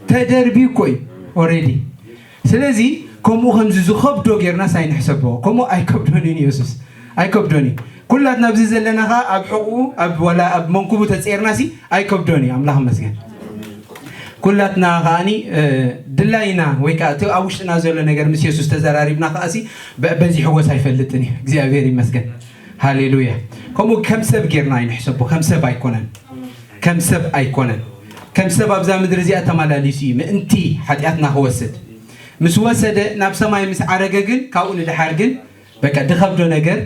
ተደርቢ እኮ እዩ ኦሬዲ። ስለዚ ከምኡ ከምዚ ዝኸብዶ ጌርናስ ኣይንሕሰቦ። ከምኡ ኣይከብዶን እዩ ንየሱስ። ኣይከብዶን እዩ። ኩላትና ኣብዚ ዘለና ኸዓ ኣብ ሕቑኡ፣ ኣብ፣ ዋላ ኣብ መንኩቡ ተጸይርናሲ ኣይከብዶን እዩ። ኣምላኽ ይመስገን። ኩላትና ከኣኒ፣ እ፣ ድላይና ወይ ከኣ እቲ ኣብ ውሽጥና ዘሎ ነገር ምስ የሱስ ተዘራሪብና ከኣሲ በ-፣ በዚሕዎስ ኣይፈልጥን እዩ። እግዚኣብሔር ይመስገን። ሃሌሉያ። ከምኡ ከም ሰብ ጌርና ኣይንሕሰቦ። ከም ሰብ ኣይኮነን። ከም ሰብ ኣይኮነን። ከም ሰብ ኣብዛ ምድሪ እዚኣ ተመላሊሱ እዩ ምእንቲ ሓጢኣትና ክወስድ። ምስ ወሰደ ናብ ሰማይ ምስ ዓረገ ግን ካብኡ ንደሓር ግን በቃ ድኸብዶ ነገር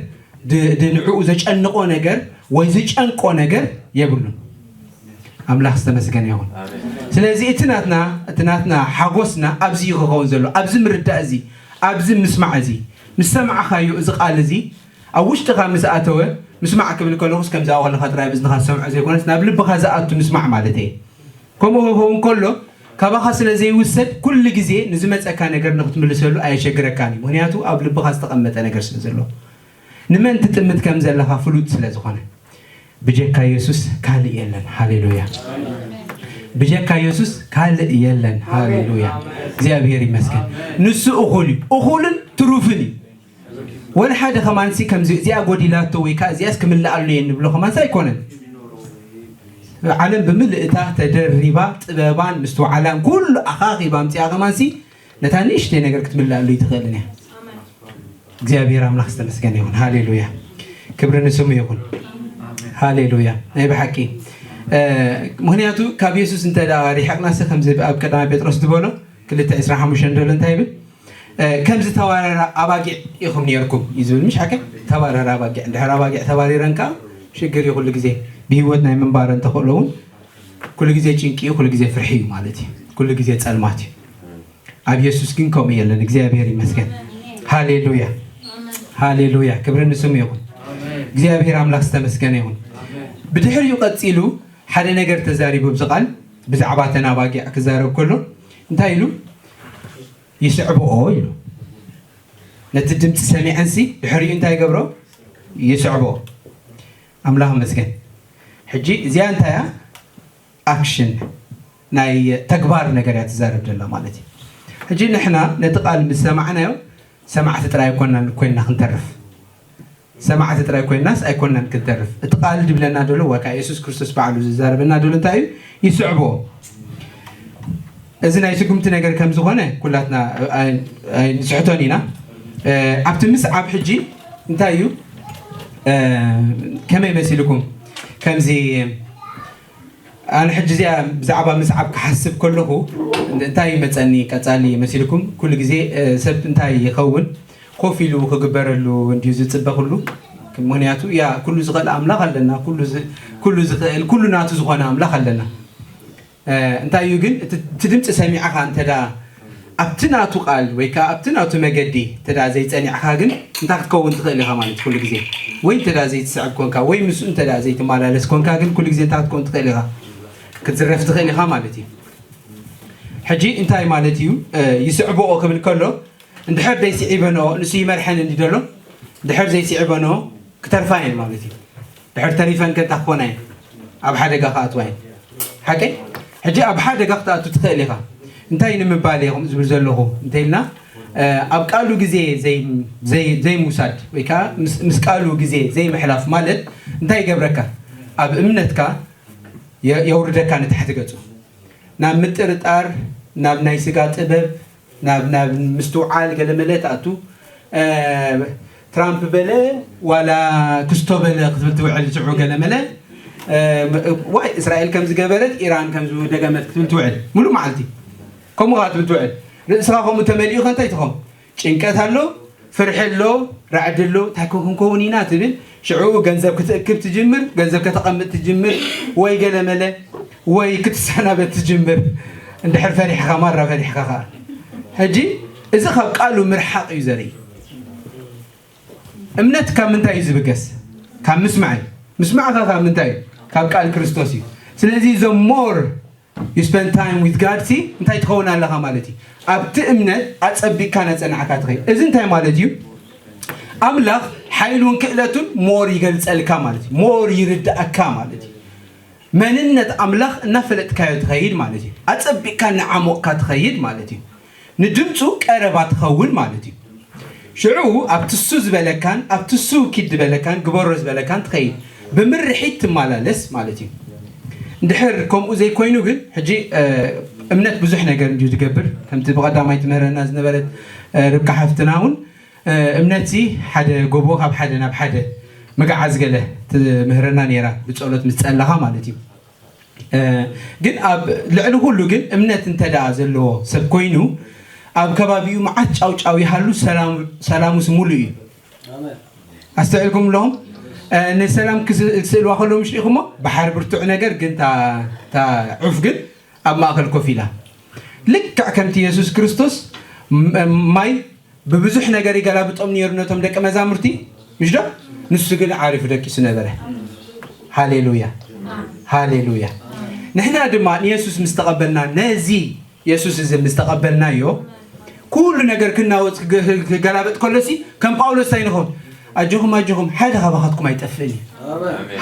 ድ-፣ ድ-፣ ንዕኡ ዘጨንቆ ነገር ወይ ዝጨንቆ ነገር የብሉን። ኣምላኽ ዝተመስገነ ይኹን። ኣሜን። ስለዚ እቲ ናትና፣ እቲ ናትና ሓጎስና ኣብዚ እዩ ክኸውን ዘሎ፣ ኣብዚ ምርዳእ እዚ፣ ኣብዚ ምስማዕ እዚ። ምስ ሰማዕኻዮ እዚ ቃል እዚ ኣብ ውሽጥኻ ምስ ኣተወ፣ ምስማዕ ክብል ከለኹስ ከምዚ ኣብኡ ከለኻ ጥራይ ኣብ እዝንኻ ዝሰምዖ ዘይኮነስ ናብ ልብኻ ዝኣቱ ምስማዕ ማለት እየ። ከምኡ ክኸውን ከሎ ካባኻ ስለ ዘይውሰድ ኩሉ ግዜ ንዝመጸካ ነገር ንክትምልሰሉ ኣየሸግረካን እዩ። ምኽንያቱ ኣብ ልብኻ ዝተቐመጠ ነገር ስለ ዘሎ። ንመን ትጥምት ከም ዘለኻ ፍሉጥ ስለ ዝኾነ። ብጀካ የሱስ ካልእ የለን። ሃሌሉያ። ብጀካ የሱስ ካልእ የለን። ሃሌሉያ። እግዚኣብሔር ይመስገን። ንሱ እኹል እዩ። እኹልን ትሩፍን እዩ። ወላ ሓደ ከማንሲ ከምዚ እዚኣ ጎዲላቶ ወይ ከዓ እዚኣስ ክምልኣሉ እየ እንብሎ ከማንሲ ኣይኮነን። ዓለም ብምልእታ ተደሪባ ጥበባን ምስትውዓላን ኩሉ ኣኻኺባ ኣምፂኣ ከማንሲ ነታ ንእሽተይ ነገር ክትምልኣሉ ኣይትኽእልን እያ። እግዚኣብሔር ኣምላኽ ዝተመስገነ ይኹን። ሃሌሉያ። ክብሪ ንስሙ ይኹን። ሃሌሉያ። ናይ ብሓቂ፣ እ፣ ምኽንያቱ ካብ የሱስ እንተ ደኣ ሪሕቕናሲ ከምዚ ኣብ ቀዳማይ ጴጥሮስ ዝበሎ ክልተ ዕስራ ሓሙሽተ ዘሎ እንታይ ይብል? እ፣ ከምዚ ተባረራ ኣባጊዕ ኢኹም ነይርኩም እዩ ዝብል። ምሽ ሓቀ? ተባረራ ኣባጊዕ። እንድሕር ኣባጊዕ ተባሪረን ከኣ ሽግር እዩ ኩሉ ግዜ። ብህይወት ናይ ምንባረን ተኽእሎ እውን ኩሉ ግዜ ጭንቂ እዩ፣ ኩሉ ግዜ ፍርሒ እዩ ማለት እዩ። ኩሉ ግዜ ጸልማት እዩ። ኣብ የሱስ ግን ከምኡ የለን። እግዚኣብሔር ይመስገን። ሃሌሉያ። ሃሌሉያ። ክብሪ ንስሙ ይኹን። እግዚኣብሔር ኣምላኽ ዝተመስገነ ይኹን። ብድሕሪኡ ቀጺሉ ሓደ ነገር ተዛሪቡ ኣብዚ ቃል ብዛዕባ እተን ኣባጊዕ ክዛረብ ከሎ እንታይ ኢሉ? ይስዕብኦ ኢሉ። ነቲ ድምፂ ሰሚዐንሲ ድሕሪኡ እንታይ ይገብሮ? ይስዕብኦ። ኣምላኽ ይመስገን። ሕጂ እዚኣ እንታይ እያ? ኣክሽን፣ ናይ ተግባር ነገር እያ ትዛረብ ዘላ ማለት እዩ። ሕጂ ንሕና ነቲ ቃል ምስ ሰማዕናዮ ሰማዕቲ ጥራይ ኣይኮንናን ኮይንና ክንተርፍ። ሰማዕቲ ጥራይ ኮይንናስ ኣይኮንናን ክንተርፍ። እቲ ቃል ድብለና ደሎ ወይ ከዓ የሱስ ክርስቶስ ባዕሉ ዝዛረበና ደሎ እንታይ እዩ? ይስዕቦ። እዚ ናይ ስጉምቲ ነገር ከም ዝኾነ ኩላትና ኣይ-፣ ኣይ-፣ ንስሕቶን ኢና። እ፣ ኣብቲ ምስዓብ ሕጂ እንታይ እዩ? እ፣ ከመይ መሲልኩም? ከምዚ ኣነ ሕጂ እዚኣ ብዛዕባ ምስዓብ ክሓስብ ከለኹ እንታይ ይመጸኒ ቀጻሊ መሲልኩም? ኩሉ ግዜ፣ እ፣ ሰብ እንታይ ይኸውን? ኮፍ ኢሉ ክግበረሉ እንድዩ ዝጽበ ኩሉ። ምክንያቱ ያ ኩሉ ዝኽእል ኣምላኽ ኣለና፣ ኩሉ ዝ- ኩሉ ዝኽእል ኩሉ ናቱ ዝኾነ ኣምላኽ ኣለና። እ፣ እንታይ እዩ ግን እቲ እቲ ድምፂ ሰሚዕኻ እንተዳ ኣብቲ ናቱ ቃል ወይ ከዓ ኣብቲ ናቱ መገዲ እንተዳ ዘይፀኒዕኻ ግን እንታይ ክትከውን ትኽእል ኢኻ ማለት ኩሉ ግዜ ወይ እንተዳ ዘይትስዕብ ኮንካ ወይ ምስኡ እንተዳ ዘይትመላለስ ኮንካ ግን ኩሉ ግዜ እንታይ ክትከውን ትኽእል ኢኻ? ክትዝረፍ ትኽእል ኢኻ ማለት እዩ። ሕጂ እንታይ ማለት እዩ? እ፣ ይስዕብኦ ክብል ከሎ እንድሕር ዘይስዒበንኦ ንሱ ይመርሐን እንዲ ደሎ እንድሕር ዘይስዕበንኦ ክተርፋ እየን ማለት እዩ። ድሕር ተሪፈን ከ እንታይ ክኾና እየን? ኣብ ሓደጋ ክኣትዋ እየን። ሓቀይ? ሕጂ ኣብ ሓደጋ ክትኣቱ ትኽእል ኢኻ። እንታይ ንምባል እየ ከምኡ ዝብል ዘለኹ እንተኢልና እ፣ ኣብ ቃሉ ግዜ ዘይ- ዘይ- ዘይምውሳድ ወይ ከዓ ምስ ምስ ቃሉ ግዜ ዘይምሕላፍ ማለት እንታይ ይገብረካ? ኣብ እምነትካ የ- የውርደካ ንታሕቲ ገጹ ናብ ምጥርጣር ናብ ናይ ስጋ ጥበብ ናብ ናብ ምስትውዓል ገለመለ ትኣቱ። እ፣ ትራምፕ በለ ዋላ ክስቶ በለ ክትብል ትውዕል ሽዑ ገለመለ እ፣ ዋይ እስራኤል ከም ዝገበረት ኢራን ከም ዝደገመት ክትብል ትውዕል ሙሉእ መዓልቲ ከምኡ ኸዓ ትብል ትውዕል። ርእስኻ ከምኡ ተመሊኡ ከ እንታይ ትኸውን? ጭንቀት ኣሎ፣ ፍርሒ ኣሎ፣ ራዕዲ ኣሎ፣ እንታይ ኮ ክንከውን ኢና ትብል። ሽዑ ገንዘብ ክትእክብ ትጅምር፣ ገንዘብ ከተቐምጥ ትጅምር፣ ወይ ገለመለ ወይ ክትሰናበት ትጅምር። እንድሕር ፈሪሕኻ ማራ ፈሪሕኻ ኸዓ ሕጂ እዚ ካብ ቃሉ ምርሓቕ እዩ ዘርኢ። እምነት ካብ ምንታይ እዩ ዝብገስ? ካብ ምስማዕ እዩ። ምስማዕካ ካብ ምንታይ እዩ? ካብ ቃል ክርስቶስ እዩ። ስለዚ the more you spend time with God ሲ እንታይ ትኸውን ኣለኻ ማለት እዩ? ኣብቲ እምነት ኣጸቢቅካ ናጸናዕካ ትኸይድ። እዚ እንታይ ማለት እዩ? ኣምላኽ ሓይሉን ክእለቱን more ይገልጸልካ ማለት እዩ። more ይርዳእካ ማለት እዩ። መንነት ኣምላኽ እናፈለጥካዮ ትኸይድ ማለት እዩ። ኣጸቢቅካ እናዓሞቕካ ትኸይድ ማለት እዩ። ንድምፁ ቀረባ ትኸውን ማለት እዩ። ሽዑ ኣብቲ እሱ ዝበለካን ኣብቲ እሱ ኪድ ዝበለካን ግበሮ ዝበለካን ትኸይድ ብምርሒት ትመላለስ ማለት እዩ። እንድሕር ከምኡ ዘይኮይኑ ግን ሕጂ እ፣ እምነት ብዙሕ ነገር እንድዩ ዝገብር ከምቲ ብቐዳማይ ትምህረና ዝነበረት እ፣ ርብቃ ሓፍትና እውን እ፣ እምነት ሲ ሓደ ጎቦ ካብ ሓደ ናብ ሓደ ምግዓዝ ገለ ትምህረና ነይራ ብፀሎት ምስ ፀለኻ ማለት እዩ። እ፣ ግን ኣብ ልዕሊ ኩሉ ግን እምነት እንተ ደኣ ዘለዎ ሰብ ኮይኑ ኣብ ከባቢኡ መዓት ጫውጫው ይሃሉ ሰላም ሰላሙስ ሙሉእ እዩ። ኣስተውዒልኩም ኣለኹም? እ፣ ንሰላም ክስ- ክስእልዋ ከለዉ ምሽ ኢኹሞ ባሕሪ ብርቱዕ ነገር ግን እታ እታ ዑፍ ግን ኣብ ማእከል ኮፍ ኢላ ልክዕ ከምቲ የሱስ ክርስቶስ ም- ማይ ብብዙሕ ነገር ይገላብጦም ነይሩ ነቶም ደቂ መዛሙርቲ ምሽ ዶ? ንሱ ግን ዓሪፉ ደቂሱ ነበረ። ሃሌሉያ ሃሌሉያ። ንሕና ድማ ንየሱስ ምስ ተቐበልና ነዚ የሱስ እዚ ምስ ተቐበልናዮ ኩሉ ነገር ክናወፅ ክገ- ክገላበጥ ከሎሲ ከም ጳውሎስ እንታይ ንኸውን? ኣጆኹም ኣጆኹም ሓደ ካባኻትኩም ኣይጠፍእን እዩ።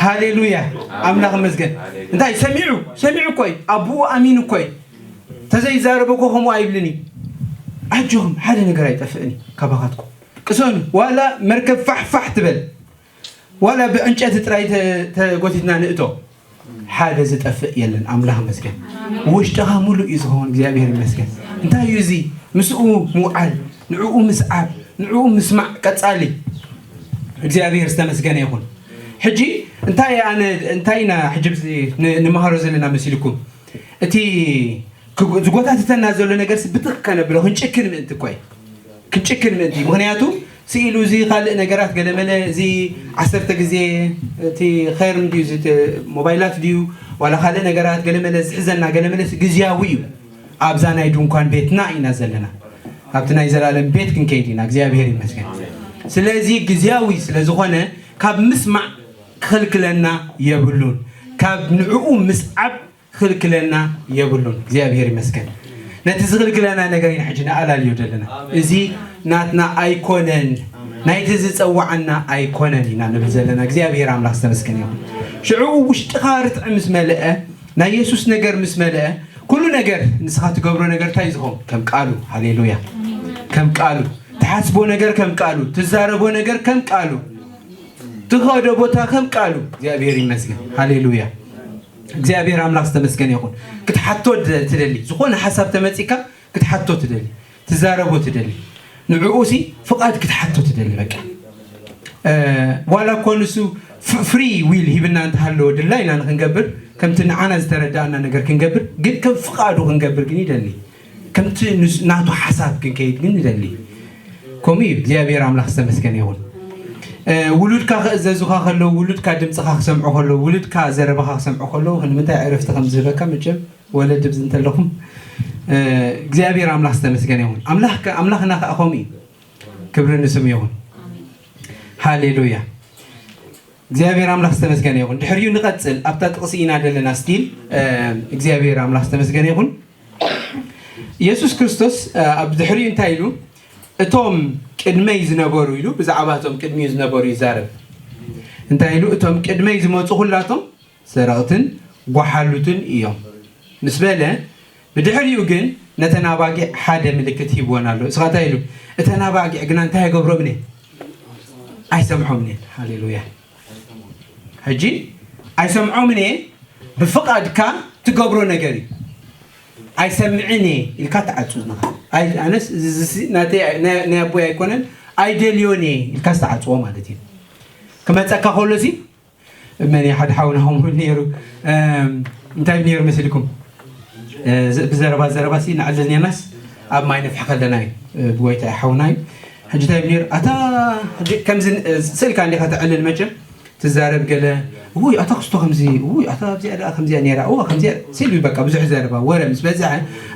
ሃሌሉያ ኣምላኽ ይመስገን። እንታይ ሰሚዑ ሰሚዑ እኮ እዩ ኣቦኡ ኣሚኑ እኮ እዩ። ተዘይዛረበ እኮ ከምኡ ኣይብልን እዩ። ኣጆኹም ሓደ ነገር ኣይጠፍእን እዩ ካባኻትኩም ቅሰኑ ዋላ መርከብ ፋሕፋሕ ትበል ዋላ ብዕንጨቲ ጥራይ ተ- ተጎቲትና ንእቶ ሓደ ዝጠፍእ የለን ኣምላኽ ይመስገን። ውሽጥኻ ሙሉእ እዩ ዝኸውን እግዚኣብሔር ይመስገን። እንታይ እዩ እዚ? ምስኡ ምውዓል ንዕኡ ምስዓብ ንዕኡ ምስማዕ ቀጻሊ እግዚኣብሔር ዝተመስገነ ይኹን። ሕጂ እንታይ ኣነ እንታይ ኢና ሕጂ ኣብዚ ን- ንመሃሮ ዘለና መሲልኩም እቲ ክጉ- ዝጎታትተና ዘሎ ነገር ብትኽ ከነብሎ ክንጭክን ምእንቲ እኮ እዩ። ክንጭክን ምእንቲ ምክንያቱ ስኢሉ እዚ ካልእ ነገራት ገለመለ እዚ ዓሰርተ ግዜ እቲ ኸይር እንድዩ እዚ ተ- ሞባይላት ድዩ ዋላ ካልእ ነገራት ገለመለ ዝሕዘና ገለመለ ግዝያዊ እዩ። ኣብዛ ናይ ድንኳን ቤትና ኢና ዘለና። ኣብቲ ናይ ዘላለም ቤት ክንከይድ ኢና እግዚኣብሔር ይመስገን። ስለዚ ግዝያዊ ስለዝኾነ ካብ ምስማዕ ክኽልክለና የብሉን። ካብ ንዕኡ ምስዓብ ክኽልክለና የብሉን እግዚኣብሔር ይመስገን። ነቲ ዝኽልክለና ነገር ኢና ሕጂ ንኣላልዮ ዘለና። እዚ ናትና ኣይኮነን ናይቲ ዝፀዋዓና ኣይኮነን ኢና ንብል ዘለና እግዚኣብሔር ኣምላኽ ዝተመስገነ ይኹን። ሽዑ ውሽጥኻ ርትዒ ምስ መለአ ናይ የሱስ ነገር ምስ መለአ ኩሉ ነገር ንስኻ ትገብሮ ነገር እንታይ ዝኸውን ከም ቃሉ ሃሌሉያ ከም ቃሉ ትሓስቦ ነገር ከም ቃሉ ትዛረቦ ነገር ከም ቃሉ ትኸዶ ቦታ ከም ቃሉ እግዚኣብሔር ይመስገን ሃሌሉያ። እግዚኣብሔር ኣምላኽ ዝተመስገነ ይኹን። ክትሓቶ ትደሊ ዝኾነ ሓሳብ ተመፂካ ክትሓቶ ትደሊ ትዛረቦ ትደሊ ንዕኡ ሲ ፍቓድ ክትሓቶ ትደሊ በቃ ዋላ እኮ ንሱ ፍሪ ዊል ሂብና እንተሃለዎ ድላይና ንክንገብር ከምቲ ንዓና ዝተረዳእና ነገር ክንገብር ግን ከም ፍቓዱ ክንገብር ግን ይደሊ ከምቲ ናቱ ሓሳብ ክንከይድ ግን ይደሊ። ከምኡ እዩ እግዚኣብሔር ኣምላኽ ዝተመስገነ ይኹን። ውሉድካ ክእዘዙኻ ከለዉ፣ ውሉድካ ድምፅኻ ክሰምዑ ከለዉ፣ ውሉድካ ዘረባኻ ክሰምዑ ከለዉ፣ ንምንታይ ዕረፍቲ ከም ዝህበካ መቸም ወለዲ ብዚ እንተለኹም እግዚኣብሔር ኣምላኽ ዝተመስገነ ይኹን። ኣምላኽና ከዓ ከምኡ እዩ። ክብሪ ንስም ይኹን። ሃሌሉያ። እግዚኣብሔር ኣምላኽ ዝተመስገነ ይኹን። ድሕሪኡ ንቐጽል ኣብታ ጥቕሲ ኢና ዘለና ስቲል እግዚኣብሔር ኣምላኽ ዝተመስገነ ይኹን። ኢየሱስ ክርስቶስ ኣብ ድሕሪኡ እንታይ ኢሉ? እቶም ቅድመይ ዝነበሩ ኢሉ ብዛዕባ እቶም ቅድሚኡ ዝነበሩ ይዛረብ። እንታይ ኢሉ? እቶም ቅድመይ ዝመፁ ኩላቶም ሰረቕትን ጓሓሉትን እዮም ምስ በለ፣ ብድሕሪኡ ግን ነተን ኣባጊዕ ሓደ ምልክት ሂብወን ኣሎ። እስኻ እንታይ ኢሉ? እተን ኣባጊዕ ግና እንታይ ኣይገብሮምን እየ? ኣይሰምዖምን እየ። ሃሌሉያ። ሕጂ ኣይሰምዖምን እየ፣ ብፍቓድካ ትገብሮ ነገር እዩ። ኣይሰምዕን እየ ኢልካ ተዓጹ እዝንኻ። ኣይ ኣነስ እዚ ናተይ ናይ ኣቦይ ኣይኮነን ኣይደልዮን እየ ኢልካ ዝተዓጽዎ ማለት እዩ። ክመጸካ ከሎ ሲ መን ሓደ ሓውና ከምኡ ነይሩ። እንታይ ነይሩ መሲልኩም? ብዘረባ ዘረባ ሲ ንዕልል ኔርናስ ኣብ ማይ ነፍሕ ከለና እዩ። ብጎይታ ሓውና እዩ። ሕጂ እንታይ ነይሩ? ኣታ ከምዚ ስእልካ እንዲኻ ተዕልል መቸም ትዛረብ ገለ ውይ ኣታ ክስቶ ከምዚ ውይ ኣታ ኣብዚኣ ደኣ ከምዚኣ ነይራ እዋ ከምዚኣ ሲሉ በቃ ብዙሕ ዘረባ ወረ ምስ በዝሐ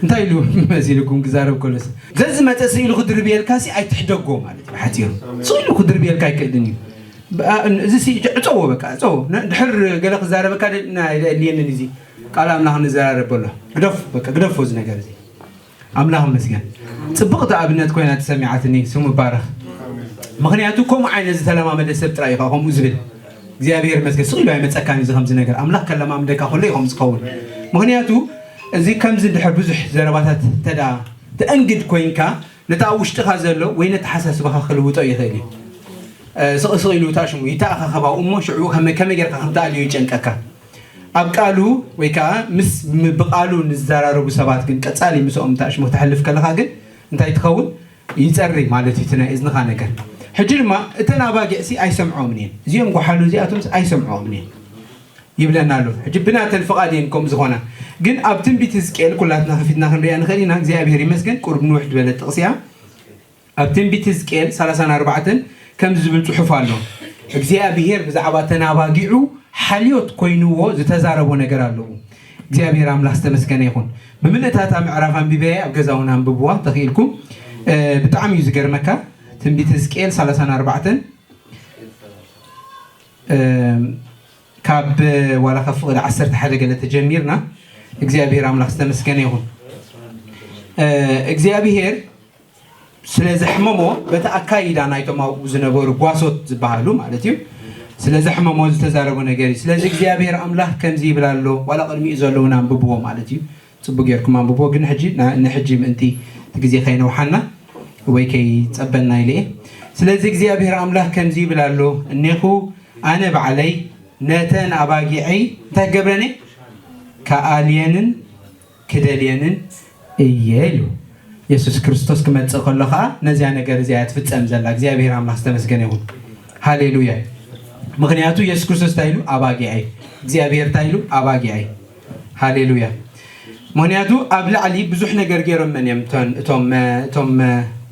እንታይ ኢሉ መሲልኩም ክዛረብ ከሎስ ዘዝመፀ ስኢሉ ክድርብየልካ ሲ ኣይትሕደጎ ማለት እዩ። ሓፂሩ ስኢሉ ክድርብየልካ ኣይክእልን እዩ። እዚ ዕፀዎ በቃ ዕፀዎ። ድሕር ገለ ክዛረበካ የድልየንን እዚ ቃል ኣምላኽ ንዘራረብ በሎ ግደፍ በቃ ግደፎ እዚ ነገር እዚ። ኣምላኽ መስገን። ፅብቕቲ ኣብነት ኮይና ተሰሚዓትኒ ስሙ ባረኽ። ምክንያቱ ከምኡ ዓይነት ዝተለማመደ ሰብ ጥራይ እዩ ከምኡ ዝብል። እግዚኣብሔር መስገን ስቕ ኢሉ ኣይመፀካን እዚ ከምዚ ነገር ኣምላኽ ከለማምደካ ከሎ እዩ ከምዚ ዝኸውን። ምክንያቱ እዚ ከምዚ እንድሕር ብዙሕ ዘረባታት ተዳ ተእንግድ ኮይንካ ነታ ኣብ ውሽጥኻ ዘሎ ወይ ነተሓሳስባኻ ክልውጦ ይኽእል እዩ። ስቕ ስቕ ኢሉ ታሽሙ ይተኣኻኸባው እሞ ሽዑ ከመይ ጌርካ ከምተኣልዮ ይጨንቀካ። ኣብ ቃሉ ወይ ከዓ ምስ ብቃሉ ንዝዘራረቡ ሰባት ግን ቀፃሊ ምስኦም ታሽሙ ክተሕልፍ ከለካ ግን እንታይ ትኸውን? ይፀሪ ማለት እዩ እቲ ናይ እዝንኻ ነገር። ሕጂ ድማ እተን ኣባጊዕ ሲ ኣይሰምዖምን እየን እዚኦም ጓሓሉ እዚኣቶም ኣይሰምዖምን እየን ይብለና ኣሎ። ሕጂ ብናተን ፍቓድ እየን ከምኡ ዝኾና። ግን ኣብ ትንቢት ህዝቅኤል ኩላትና ከፊትና ክንሪኣ ንኽእል ኢና። እግዚኣብሔር ይመስገን ቁሩብ ንውሕ ዝበለት ጥቕሲ እያ። ኣብ ትንቢት ህዝቅኤል ሰላሳን ኣርባዕተን ከምዚ ዝብል ጽሑፍ ኣሎ። እግዚኣብሔር ብዛዕባ ተናባጊዑ ሓልዮት ኮይንዎ ዝተዛረቦ ነገር ኣለዎ። እግዚኣብሔር ኣምላኽ ዝተመስገነ ይኹን። ብምልእታታ ምዕራፍ ኣንቢበያ ኣብ ገዛውን ኣንብብዋ ተኽኢልኩም። ብጣዕሚ እዩ ዝገርመካ። ትንቢት ህዝቅኤል ሰላሳን ኣርባዕተን ካብ ዋላ ካብ ፍቕዲ ዓሰርተ ሓደ ገለ ተጀሚርና እግዚኣብሔር ኣምላኽ ዝተመስገነ ይኹን። እግዚኣብሔር ስለ ዘሕመሞ በቲ ኣካይዳ ናይቶም ኣብኡ ዝነበሩ ጓሶት ዝበሃሉ ማለት እዩ ስለ ዘሕመሞ ዝተዛረቦ ነገር እዩ። ስለዚ እግዚኣብሔር ኣምላኽ ከምዚ ይብል ኣሎ። ዋላ ቅድሚኡ ዘለውን ኣንብብዎ ማለት እዩ። ጽቡቅ ጌርኩም ኣንብቦ ግን ሕጂ ንሕጂ ምእንቲ እቲ ግዜ ከይነውሓና ወይ ከይጸበና ኢለ እየ። ስለዚ እግዚኣብሔር ኣምላኽ ከምዚ ይብል ኣሎ፣ እኔኹ ኣነ ባዕለይ ነተን ኣባጊዐይ እንታይ ክገብረን እየ? ከኣልየንን ክደልየንን እየ ኢሉ። የሱስ ክርስቶስ ክመጽእ ከሎ ኸዓ ነዚያ ነገር እዚኣ እያ ትፍጸም ዘላ። እግዚኣብሔር ኣምላኽ ዝተመስገነ ይኹን። ሃሌሉያ። ምኽንያቱ የሱስ ክርስቶስ እንታይ ኢሉ? ኣባጊዐይ። እግዚኣብሔር እንታይ ኢሉ? ኣባጊዐይ። ሃሌሉያ። ምኽንያቱ ኣብ ላዕሊ ብዙሕ ነገር ገይሮመን እዮም እተን- እቶም እቶም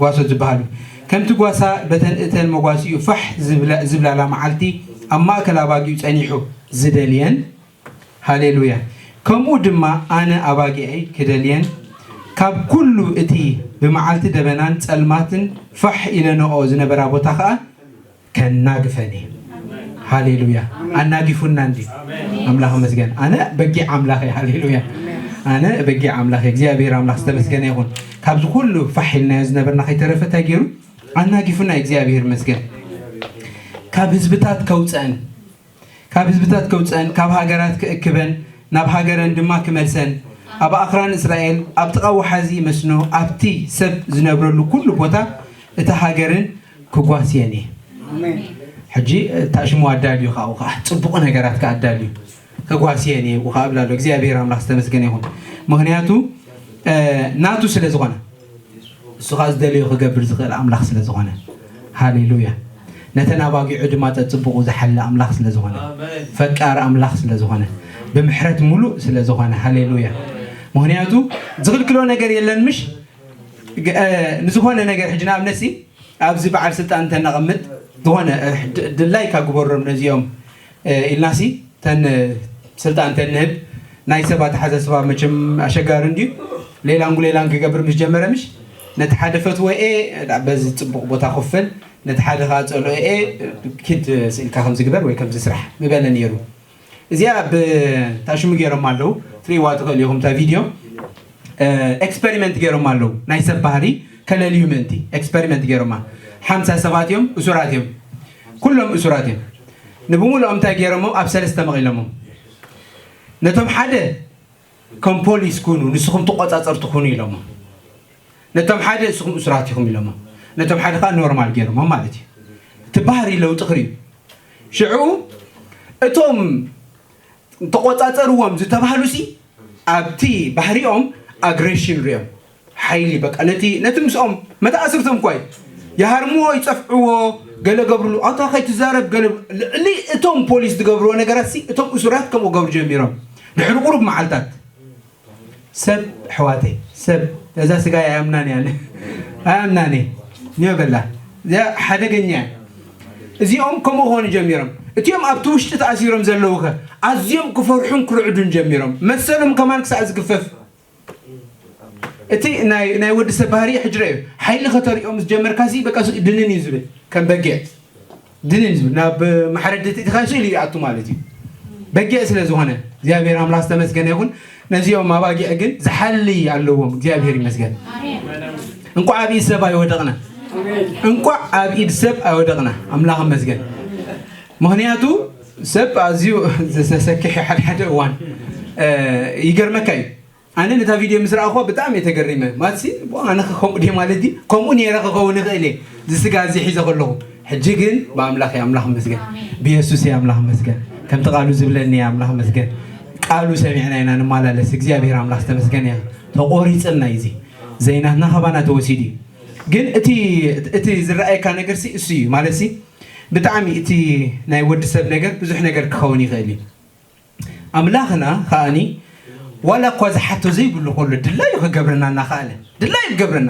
ጓሶት ዝበሃሉ። ከምቲ ጓሳ በተን እተን መጓሲኡ ፋሕ ዝብላ- ዝብላላ መዓልቲ ኣብ ማእከል ኣባጊኡ ጸኒሑ ዝደልየን ሃሌሉያ። ከምኡ ድማ ኣነ ኣባጊዐይ ክደልየን፣ ካብ ኩሉ እቲ ብመዓልቲ ደበናን ጸልማትን ፋሕ ኢለንኦ ዝነበራ ቦታ ኸኣ ከናግፈን እየ። ሃሌሉያ። ኣናጊፉና እንዲ ኣምላኽ መስገን። ኣነ በጊዕ ኣምላኽ እየ። ሃሌሉያ። ኣነ በጊዕ ኣምላኽ እየ። እግዚኣብሔር ኣምላኽ ዝተመስገነ ይኹን። ካብዚ ኩሉ ፋሕ ኢልናዮ ዝነበርና ከይተረፈ እንታይ ገይሩ? ኣናጊፉና እዩ። እግዚኣብሔር መስገን። ካብ ህዝብታት ከውፀን ካብ ህዝብታት ከውፀን፣ ካብ ሃገራት ክእክበን፣ ናብ ሃገረን ድማ ክመልሰን፣ ኣብ ኣኽራን እስራኤል፣ ኣብ ጥቓ ወሓዚ መስኖ፣ ኣብቲ ሰብ ዝነብረሉ ኩሉ ቦታ እታ ሃገርን ክጓስየን እየ። ሕጂ ታሽሙ ኣዳልዩ ካብኡ ከዓ ፅቡቕ ነገራት ከዓ ኣዳልዩ ክጓስየን እየ ብኡ ከዓ እብላ ኣሎ። እግዚኣብሔር ኣምላኽ ዝተመስገነ ይኹን። ምኽንያቱ ናቱ ስለ ዝኾነ እሱ ኸዓ ዝደለዮ ክገብር ዝኽእል ኣምላኽ ስለ ዝኾነ። ሃሌሉያ። ነተን ኣባጊዑ ድማ ጸጽብቑ ዝሓሊ ኣምላኽ ስለ ዝኾነ። ኣሜን። ፈቃር ኣምላኽ ስለ ዝኾነ። ብምሕረት ሙሉእ ስለ ዝኾነ። ሃሌሉያ። ምኽንያቱ ዝኽልክሎ ነገር የለን ምሽ? ግ- እ፣ ንዝኾነ ነገር ሕጂ ንኣብነት ሲ ኣብዚ በዓል ስልጣን እንተነቐምጥ ዝኾነ እ፣ ድ- ድላይካ ግበሮም ነዚኦም እ፣ ኢልናሲ ተን ስልጣን ተንህብ ናይ ሰብ ኣተሓሳስባ መቸም ኣሸጋሪ እንድዩ። ሌላንጉ ሌላንግ ክገብር ምስ ጀመረ ምሽ ነቲ ሓደ ፈትዎ ኤ በዚ ጽቡቕ ቦታ ክፈል ነቲ ሓደ ከዓ ጸልኦ ኤ ኪድ ስኢልካ ከምዚ ግበር ወይ ከምዚ ስራሕ ምበለ ነይሩ። እዚኣ ብታሽሙ ገይሮም ኣለዉ፣ ትርእይዋ ትኽእሉ ኢኹም እታ ቪድዮ። ኤክስፐሪመንት ገይሮም ኣለዉ፣ ናይ ሰብ ባህሪ ከለልዩ ምእንቲ ኤክስፐሪመንት ገይሮማ። ሓምሳ ሰባት እዮም፣ እሱራት እዮም፣ ኩሎም እሱራት እዮም። ንብሙሉኦም እንታይ ገይሮሞም? ኣብ ሰለስተ መቒሎሞም። ነቶም ሓደ ከም ፖሊስ ኩኑ፣ ንስኹም ተቆጻጸርቲ ኩኑ ኢሎሞም። ነቶም ሓደ ንስኹም እሱራት ኢኹም ኢሎሞም። ነቶም ሓደ ከዓ ኖርማል ገይሮሞም ማለት እዩ። እቲ ባህሪ ለውጢ ክርእዩ። ሽዑ እቶም ተቆጻጸርዎም ዝተባህሉ ሲ ኣብቲ ባህሪኦም ኣግሬሽን ሪኦም ሓይሊ በቃ ነቲ ነቲ ምስኦም መተኣስርቶም እኳ እዩ። ይሃርምዎ፣ ይጸፍዕዎ፣ ገለ ገብርሉ ኣታ ከይትዛረብ ገለ ልዕሊ እቶም ፖሊስ ዝገብርዎ ነገራት ሲ እቶም እሱራት ከምኡ ገብሩ ጀሚሮም። ድሕሪ ቁሩብ መዓልታት ሰብ ኣሕዋተይ ሰብ እዛ ስጋ ኣያምናን እያ ኣያምናን እየ ኒዮ በላ እዚኣ ሓደገኛ እያ። እዚኦም ከምኡ ክኾኑ ጀሚሮም። እቲኦም ኣብቲ ውሽጢ ተኣሲሮም ዘለዉ ኸ ኣዝዮም ክፈርሑን ክርዕዱን ጀሚሮም። መሰሎም ከማን ክሳዕ ዝግፈፍ እቲ ናይ ናይ ወዲ ሰብ ባህሪ ሕጅረ እዩ። ሓይሊ ከተሪኦም ዝጀመርካ ሲ በቃ ሱ ድንን እዩ ዝብል ከም በጊዕ ድንን ዝብል ናብ ማሕረድ እቲ ኢኻ ስእሉ ይኣቱ ማለት እዩ። በጊዕ ስለ ዝኾነ እግዚኣብሔር ኣምላኽ ዝተመስገነ ይኹን። ነዚኦም ኣባጊዕ ግን ዝሓሊ ኣለዎም። እግዚኣብሔር ይመስገን። እንቋዕ ኣብ ኢድ ሰብ ኣይወደቕና፣ እንቋዕ ኣብ ኢድ ሰብ ኣይወደቕና። ኣምላኽ ይመስገን። ምኽንያቱ ሰብ ኣዝዩ ዘሰክሕ ሓደ ሓደ እዋን እ፣ ይገርመካ እዩ። ኣነ ነታ ቪድዮ ምስ ረኣኹዋ ብጣዕሚ እየ ተገሪመ። ማለትሲ ኣነ ከ ከምኡ ድየ ማለት ድዩ? ከምኡ ነይረ ክኸውን ይኽእል እየ ዝስጋ እዚ ሒዘ ከለኹ። ሕጂ ግን ብኣምላኽ እየ ኣምላኽ መስገን፣ ብየሱስ እየ ኣምላኽ መስገን፣ ከምቲ ቃሉ ዝብለኒ እየ ኣምላኽ መስገን። ቃሉ ሰሚዕና ኢና ንመላለስ። እግዚኣብሔር ኣምላኽ ዝተመስገነ ይኹን። ተቖሪፅና እዩ እዚ ዘይናትና ካባና ተወሲዱ እዩ። ግን እቲ እቲ ዝረኣየካ ነገር ሲ እሱ እዩ ማለት ሲ ብጣዕሚ እቲ ናይ ወዲ ሰብ ነገር ብዙሕ ነገር ክኸውን ይኽእል እዩ። ኣምላኽና ከኣኒ ዋላ እኳ ዝሓቶ ዘይብሉ ከሎ ድላዩ ክገብረና እናኸኣለ ድላዩ ክገብረና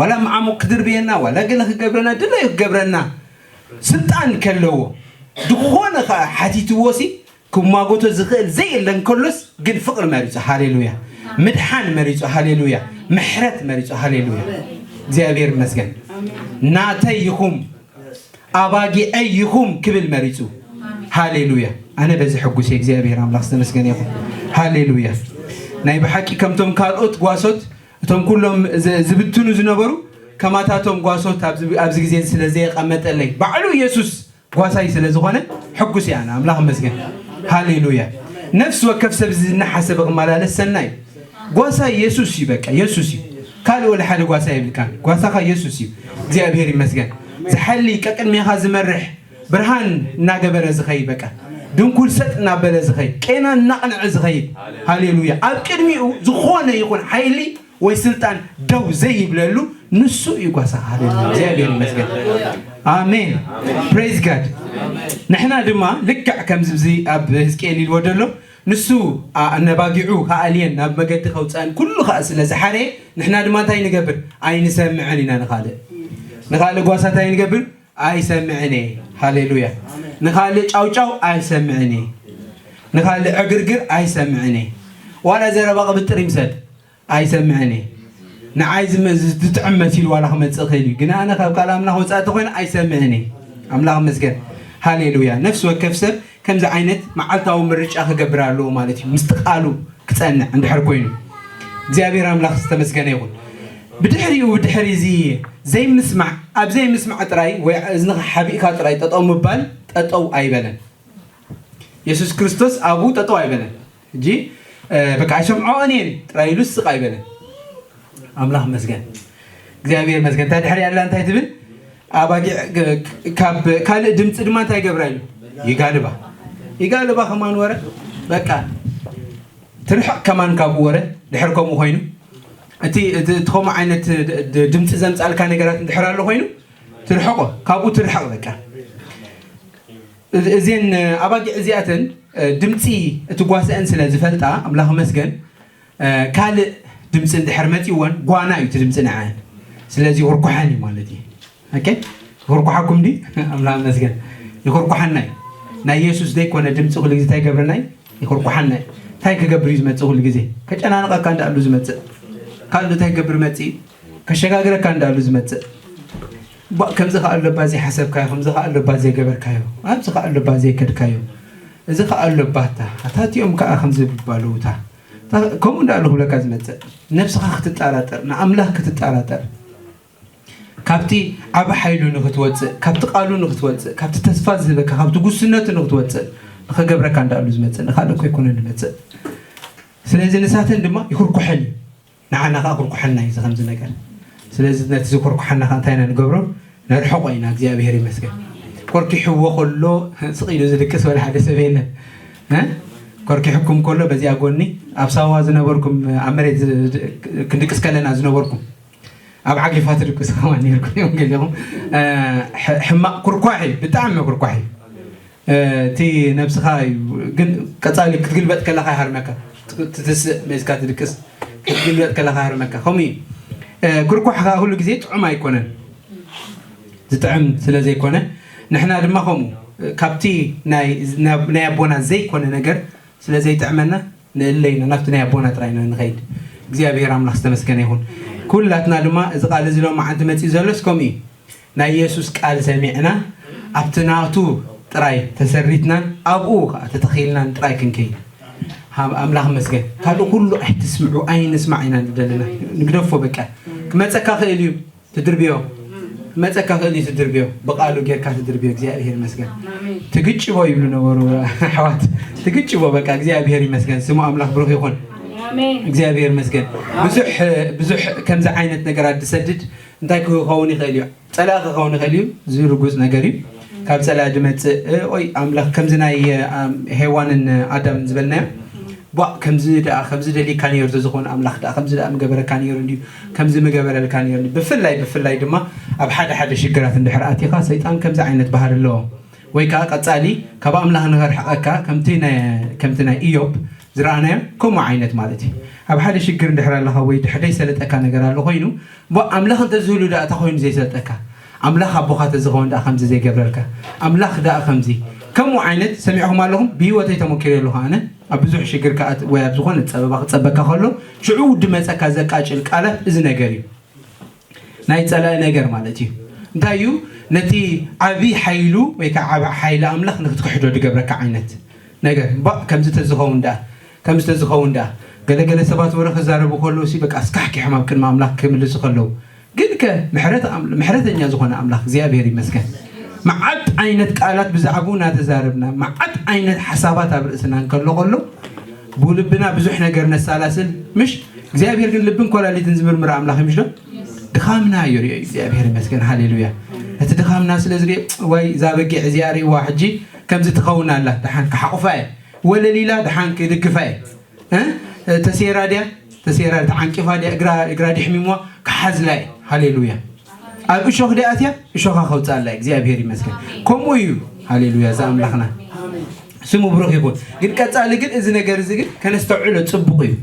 ዋላ መዓሙቕ ክድርብየና ዋላ ገለ ክገብረና ድላዩ ክገብረና ስልጣን ከለዎ ዝኾነ ከዓ ሓቲትዎ ሲ ክማጎቶ ዝኽእል ዘየለ እንከሎስ ግን ፍቕሪ መሪፁ። ሃሌሉያ። ምድሓን መሪፁ። ሃሌሉያ። ምሕረት መሪፁ። ሃሌሉያ። እግዚኣብሔር ይመስገን። ናተይ ይኹም ኣባጊዐይ ይኹም ክብል መሪፁ። ሃሌሉያ። ኣነ በዚ ሕጉስ እየ። እግዚኣብሔር ኣምላኽ ዝተመስገነ ይኹን። ሃሌሉያ። ናይ ብሓቂ ከምቶም ካልኦት ጓሶት እቶም ኩሎም ዝ- ዝብትኑ ዝነበሩ ከማታቶም ጓሶት ኣብዚ ኣብዚ ግዜ ስለ ዘየቐመጠለይ ባዕሉ ኢየሱስ ጓሳይ ስለ ዝኾነ ሕጉስ እየ ኣነ። ኣምላኽ ይመስገን። ሃሌሉያ። ነፍሲ ወከፍ ሰብ እዚ እናሓሰበ ክመላለስ ሰናይ እዩ። ጓሳይ የሱስ እዩ፣ በቃ የሱስ እዩ። ካልእ ወላ ሓደ ጓሳ የብልካን። ጓሳኻ የሱስ እዩ። እግዚኣብሔር ይመስገን። ዝሓሊ ቀቅድሜኻ ዝመርሕ ብርሃን እናገበረ ዝኸይድ በቃ ድንኩል ሰጥ እናበለ ዝኸይድ ቄና እናቕንዐ ዝኸይድ ሃሌሉያ ኣብ ቅድሚኡ ዝኾነ ይኹን ሓይሊ ወይ ስልጣን ደው ዘይብለሉ ንሱ እዩ ጓሳ። ሃሌሉያ እግዚኣብሔር ይመስገን። ኣሜን። ፕሬዝ ጋድ። ንሕና ድማ ልክዕ ከምዚ ኣብዚ ኣብ ህዝቅኤል ኢልዎ ደሎ ንሱ ኣ- ነባጊዑ ከኣልየን ናብ መገዲ ከውፀአን ኩሉ ከዓ ስለ ዝሓረየ ንሕና ድማ እንታይ ንገብር? ኣይንሰምዕን ኢና ንኻልእ ንኻልእ ጓሳ እንታይ ንገብር? ኣይሰምዕን እየ። ሃሌሉያ። ንኻልእ ጫውጫው ኣይሰምዕን እየ። ንኻልእ ዕግርግር ኣይሰምዕን እየ። ዋላ ዘረባ ቅብጥር ይምሰል ኣይሰምዕን እየ። ንዓይ ዝመ- ዝጥዕም መሲሉ ዋላ ክመፅእ ይኽእል እዩ፣ ግን ኣነ ካብ ቃል ኣምላኽ ወፃእ ተኮይነ ኣይሰምዕን እየ። ኣምላኽ መስገን። ሃሌሉያ። ነፍሲ ወከፍ ሰብ ከምዚ ዓይነት መዓልታዊ ምርጫ ክገብር ኣለዎ ማለት እዩ፣ ምስቲ ቃሉ ክፀንዕ እንድሕር ኮይኑ። እግዚኣብሔር ኣምላኽ ዝተመስገነ ይኹን። ብድሕሪኡ ብድሕሪ እዚ ዘይምስማዕ ኣብ ዘይምስማዕ ጥራይ ወይ እዝንኻ ሓቢእካ ጥራይ ጠጠው ምባል ጠጠው ኣይበለን። የሱስ ክርስቶስ ኣብኡ ጠጠው ኣይበለን። ሕጂ በቃ ኣይሰምዖን እየን ጥራይ ኢሉ ስቕ ኣይበለን። ኣምላኽ መስገን እግዚኣብሔር መስገን እንታይ ድሕሪ ኣላ እንታይ ትብል ኣባጊዕ ካብ ካልእ ድምፂ ድማ እንታይ ገብራ ኢሉ ይጋልባ ይጋልባ ከማን ወረ በቃ ትርሕቕ ከማን ካብኡ ወረ ድሕር ከምኡ ኮይኑ እቲ ከምኡ ዓይነት ድምፂ ዘምፃልካ ነገራት እንድሕር ኣሎ ኮይኑ ትርሕቆ ካብኡ ትርሕቕ በቃ እዚን ኣባጊዕ እዚኣተን ድምፂ እቲ ጓስአን ስለ ዝፈልጣ ኣምላኽ መስገን ካልእ ድምፂ እንድሕር መፂወን ጓና እዩ እቲ ድምፂ ንዓን ስለዚ ውርጉሐን እዩ ማለት እዩ ይኹርኳሓኩም ዲ ኣምላኽ መስገን ይኹርኳሓና እዩ። ናይ የሱስ ዘይኮነ ድምፂ ኩሉ ግዜ እንታይ ይገብረና እዩ? ይኹርኳሓና እዩ። እንታይ ክገብር እዩ ዝመፅእ? ኩሉ ግዜ ከጨናንቐካ እንዳኣሉ ዝመፅእ፣ ካልእ እንታይ ክገብር መፅእ እዩ? ከሸጋግረካ እንዳኣሉ ዝመፅእ። ባ ከምዚ ከኣ ኣሎ ባ ዘይሓሰብካዮ፣ ከምዚ ከኣ ኣሎ ባ ዘይገበርካዮ፣ ኣብዚ ከኣ ኣሎ ባ ዘይከድካዮ፣ እዚ ከኣ ኣሎ ባታ ኣታቲኦም ከኣ ከምዚ ብባለውታ ከምኡ እንዳኣሉ ክብለካ ዝመፅእ፣ ነብስኻ ክትጠራጠር፣ ንኣምላኽ ክትጠራጠር፣ ካብቲ ዓቢ ሓይሉ ንኽትወፅእ፣ ካብቲ ቃሉ ንኽትወፅእ፣ ካብቲ ተስፋ ዝህበካ፣ ካብቲ ጉስነቱ ንኽትወፅእ ንኽገብረካ እንዳኣሉ ዝመፅእ፣ ንኻልእ እኮ ኣይኮነን ዝመፅእ። ስለዚ ንሳተን ድማ ይኹርኩሐን እዩ። ንዓና ከዓ ኩርኩሐና እዩ እዚ ከምዚ ነገር። ስለዚ ነቲ ዝኩርኩሐና ከዓ እንታይ ኢና ንገብሮ? ነርሕቆ ኢና። እግዚኣብሔር ይመስገን። ኮርኪሕዎ ከሎ ስቕ ኢሉ ዝድቅስ ወላ ሓደ ሰብ የለን። እ? ኮርኪሕኩም ከሎ በዚኣ ጎኒ ኣብ ሳዋ ዝነበርኩም፣ ኣብ መሬት ዝ-፣ ክንድቅስ ከለና ዝነበርኩም ኣብ ዓጊፋ ትድቅሱ ከማን ነርኩም እዮም ገሊኹም። እ፣ ሕ-፣ ሕማቕ ኩርኳሕ እዩ፣ ብጣዕሚ ኩርኳሕ እዩ። እ፣ እቲ ነብስኻ እዩ ግን ቀጻሊ ክትግልበጥ ከለኻ ይሃርመካ። ትትስእ መዝካ ትድቅስ ክትግልበጥ ከለኻ ይሃርመካ። ከምኡ እዩ። እ፣ ኩርኳሕ ከኣ ኩሉ ግዜ ጥዑም ኣይኮነን። ዝጥዕም ስለ ዘይኮነ ንሕና ድማ ከምኡ፣ እ፣ ካብቲ ናይ፣ ናይ ኣቦና ዘይኮነ ነገር ስለ ዘይጥዕመና ንእለይና ናብቲ ናይ ኣቦና ጥራይ ኢና ንኸይድ። እግዚኣብሔር ኣምላኽ ዝተመስገነ ይኹን። ኩላትና ድማ እዚ ቃል እዚ ሎም መዓንቲ መጺኡ ዘሎስ ከምኡ እዩ። ናይ የሱስ ቃል ሰሚዕና ኣብቲ ናቱ ጥራይ ተሰሪትናን ኣብኡ ከዓ ተተኺልናን ጥራይ ክንከይድ። ሃም-፣ ኣምላኽ መስገን። ካልእ ኩሉ ኣይትስምዑ፣ ኣይንስማዕ ኢና ንደለና። ንግደፎ በቃ። ክመጸካ ክእል እዩ፣ ትድርብዮ። ክመጸካ ክእል እዩ፣ ትድርብዮ። ብቃሉ ጌርካ ትድርብዮ። እግዚኣብሔር ይመስገን። ትግጭቦ ይብሉ ነበሩ ኣሕዋት። ትግጭቦ በቃ። እግዚኣብሔር ይመስገን። ስሙ ኣምላኽ ብሩኽ ይኹን። እግዚኣብሔር ይመስገን። ብዙሕ፣ ብዙሕ ከምዚ ዓይነት ነገራት ዝሰድድ እንታይ ክኸውን ይኽእል እዩ? ጸላኢ ክኸውን ይኽእል እዩ። እዚ ርጉጽ ነገር እዩ። ካብ ጸላኢ ዝመጽእ፣ እ፣ ኦይ ኣምላኽ ከምዚ ናይ፣ እ፣ ኣም-፣ ሄዋንን ኣዳምን ዝበልናዮ፣ ቧእ፣ ከምዚ ደኣ፣ ከምዚ ደሊካ ነይሩ ተዝኾን ኣምላኽ ደኣ፣ ከምዚ ደኣ ምገበረካ ነይሩ እንድዩ፣ ከምዚ ምገበረልካ ነይሩ እንድዩ። ብፍላይ፣ ብፍላይ ድማ ኣብ ሓደ ሓደ ሽግራት እንድሕር ኣቲኻ፣ ሰይጣን ከምዚ ዓይነት ባህሪ ኣለዎ። ወይ ከኣ ቀጻሊ ካብ ኣምላኽ ንኸርሕቐካ፣ ከምቲ ናይ፣ ከምቲ ናይ ኢዮብ ዝረኣናዮ ከምኡ ዓይነት ማለት እዩ። ኣብ ሓደ ሽግር እንድሕር ኣለኻ ወይ ድሕር ዘይሰለጠካ ነገር ኣሎ ኮይኑ፣ ቧእ፣ ኣምላኽ እንተዝህሉ ደኣ እንታይ ኮይኑ ዘይሰልጠካ? ኣምላኽ ኣቦኻ ተዝኸውን ደኣ ከምዚ ዘይገብረልካ? ኣምላኽ ደኣ ከምዚ? ከምኡ ዓይነት ሰሚዕኹም ኣለኹም? ብህይወተይ ተመኪረ ኣለኹ ኣነ። ኣብ ብዙሕ ሽግር ከኣ ወይ ኣብ ዝኾነ ጸበባ ክጸበካ ከሎ፣ ሽዑ ድመጸካ ዘቃጭል ቃላት እዚ ነገር እዩ። ናይ ጸላኢ ነገር ማለት እዩ። እንታይ እዩ? ነቲ ዓቢ ሓይሉ ወይ ከኣ ዓቢ ሓይሊ ኣምላኽ ንክትክሕዶ ድገብረካ ዓይነት ነገር። ባእ፣ ከምዚ ተዝኸውን ደኣ፣ ከምዚ ተዝኸውን ደኣ። ገለገለ ሰባት ወረ ክዛረቡ ከለዉ ሲ በቃ ኣስካሕኪሖም ኣብ ቅድሚ ኣምላኽ ክምልሱ ከለዉ። ግን ከ ምሕረት ኣም-፣ ምሕረተኛ ዝኾነ ኣምላኽ እግዚኣብሔር ይመስገን። መዓት ዓይነት ቃላት ብዛዕባኡ እናተዛረብና፣ መዓት ዓይነት ሓሳባት ኣብ ርእስና እንከሎ ከሎ፣ ብልብና ብዙሕ ነገር ነሳላስል፣ ምሽ? እግዚኣብሔር ግን ልብን ኮላሊትን ዝምርምር ኣምላኽ እዩ፣ ምሽ ዶ? ድኻምና ይርእዮ እዩ እግዚኣብሔር ይመስገን፣ ሃሌሉያ። እቲ ድኻምና ስለ ዝርእዮ፣ ወይ እዛ በጊዕ እዚኣ ርእይዋ ሕጂ ከምዚ ትኸውን ኣላ፣ ደሓን ክሓቑፋ እየ፣ ወለል ኢላ ደሓን ክድግፋ እየ። እ? ተሴራ ድያ? ተሴራ ተዓንቂፋ ድያ? እግራ፣ እግራ ድሕሚምዋ ክሓዝላ እየ። ሃሌሉያ። ኣብ እሾኽ ድያ ኣትያ? እሾኻ ከውፅኣላ እየ። እግዚኣብሔር ይመስገን። ከምኡ እዩ። ሃሌሉያ። እዛ ኣምላኽና ስሙ ብሩኽ ይኹን። ግን ቀጻሊ ግን እዚ ነገር እዚ ግን ከነስተውዕሎ ጽቡቕ እዩ።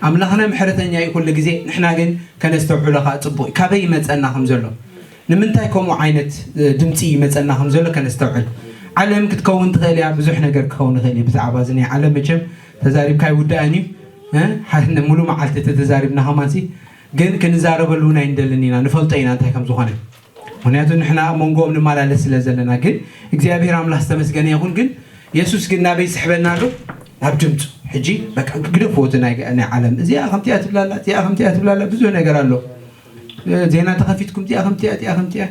ኣምላኽና ምሕረተኛ እዩ ኩሉ ግዜ፣ ንሕና ግን ከነስተውዕሎ ከኣ ጽቡቕ እዩ። ካበይ ይመጸና ከም ዘሎ፣ ንምንታይ ከምኡ ዓይነት፣ እ፣ ድምጺ ይመጸና ከም ዘሎ ከነስተውዕል። ዓለም ክትከውን ትኽእል እያ፣ ብዙሕ ነገር ክኸውን ይኽእል እዩ ብዛዕባ እዚ ናይ ዓለም መቸም ተዛሪብካ ኣይውዳእን እዩ። እ፣ ሓ-፣ ሙሉ መዓልቲ ተተዛሪብና ከማንሲ፣ ግን ክንዛረበሉ እውን ኣይንደልን ኢና፣ ንፈልጦ ኢና እንታይ ከም ዝኾነ። ምኽንያቱ ንሕና ኣብ መንጎኦም ንመላለስ ስለ ዘለና። ግን እግዚኣብሔር ኣምላኽ ዝተመስገነ ይኹን። ግን የሱስ ግን ናበይ ይስሕበና ኣሎ? ናብ ድምፁ። ሕጂ በቃ ግደፍዎ እቲ ናይ፣ ናይ ዓለም፣ እዚኣ ከምቲኣ ትብላላ፣ እዚኣ ከምቲኣ ትብላላ፣ ብዙሕ ነገር ኣሎ። እ፣ ዜና ተኸፊትኩም እዚኣ ከምቲኣ፣ እዚኣ ከምቲኣ።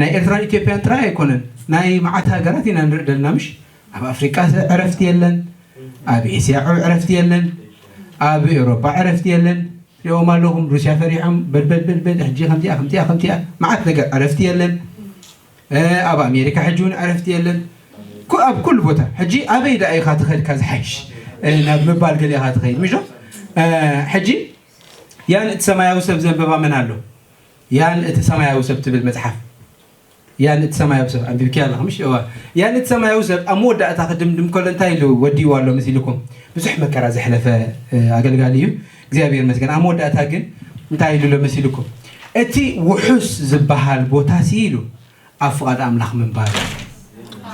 ናይ ኤርትራን ኢትዮጵያን ጥራይ ኣይኮነን፣ ናይ መዓት ሃገራት ኢና ንርኢ ዘለና፣ ምሽ? ኣብ ኣፍሪቃ ዕረፍቲ የለን፣ ኣብ ኤስያ ዕረፍቲ የለን፣ ኣብ ኤውሮጳ ዕረፍቲ የለን። ሪኦም ኣለኹም፣ ሩስያ ፈሪሖም፣ በድበድ በድበድ፣ ሕጂ ከምቲኣ፣ ከምቲኣ፣ ከምቲኣ፣ መዓት ነገር፣ ዕረፍቲ የለን። እ፣ ኣብ ኣሜሪካ ሕጂ እውን ዕረፍቲ የለን። ኩ-፣ ኣብ ኩሉ ቦታ። ሕጂ ኣበይ ደኣ ኢኻ ትኸድካ ዝሓይሽ? እ፣ ናብ ምባል ገለ ኢኻ ትኸይድ፣ ምሽ ዶ? እ፣ ሕጂ ያን እቲ ሰማያዊ ሰብ ዘንበባ መን ኣሎ? ያን እቲ ሰማያዊ ሰብ ትብል መጽሓፍ። ያን እቲ ሰማያዊ ሰብ ኣንቢብኪያ ኣለኻ፣ ምሽ? እዋ። ያን እቲ ሰማያዊ ሰብ ኣብ መወዳእታ ክድምድም ከሎ እንታይ ኢሉ ወዲእዋ ኣሎ መሲልኩም? ብዙሕ መከራ ዘሕለፈ፣ እ፣ ኣገልጋሊ እዩ። እግዚኣብሔር ይመስገን። ኣብ መወዳእታ ግን እንታይ ኢሉ ኣሎ መሲልኩም? እቲ ውሑስ ዝበሃል ቦታሲ ኢሉ ኣብ ፍቓድ ኣምላኽ ምንባር።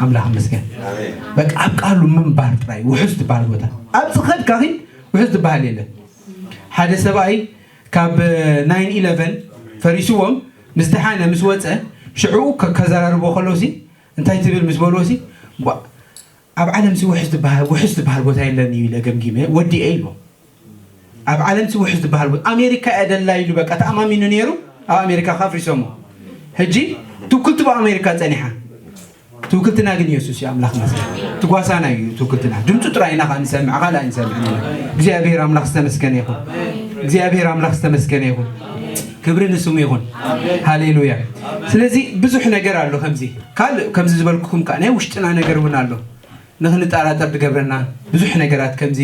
ኣምላኽ ይመስገን። በቃ ኣብ ቃሉ ምንባር ጥራይ። ውሑስ ዝበሃል ቦታ ኣብዚ ኸድካ ኺድ ውሑስ ዝበሃል የለን። ሓደ ሰብኣይ ካብ ናይን ኢለቨን ፈሪስዎም ምስ ደሓነ ምስ ወፀ ሽዑ ከ- ከዘራርቦ ከለውሲ እንታይ ትብል ምስ በልዎሲ፣ "ቧ፣ ኣብ ዓለምሲ ውሑስ ዝበሃል ውሑስ ዝበሃል ቦታ የለን እዩ ኢለ ገምጊመ ወዲኤ" ኢልዎ። ኣብ ዓለምሲ ውሑስ ዝበሃል ቦታ ኣሜሪካ እየ ደላ ኢሉ በቃ ተኣማሚኑ ነይሩ። ኣብ ኣሜሪካ ከ ኣፍሪሶሞ። ሕጂ ትውክልቱ ብኣሜሪካ ፀኒሓ። ትውክልትና ግን የሱስ እዩ። ኣምላኽ መስገን። ትጓሳና እዩ ትውክልትና። ድምፁ ጥራይ ኢና ከዓ ንሰምዕ፣ ካልእ ኣይንሰምዕን ኢና። እግዚኣብሔር ኣምላኽ ዝተመስገነ ይኹን። እግዚኣብሔር ኣምላኽ ዝተመስገነ ይኹን። ክብሪ ንስሙ ይኹን። ሃሌሉያ። ስለዚ ብዙሕ ነገር ኣሎ ከምዚ። ካልእ ከምዚ ዝበልኩኹም ከዓ ናይ ውሽጥና ነገር እውን ኣሎ። ንኽንጠራጠር ዝገብረና ብዙሕ ነገራት ከምዚ፣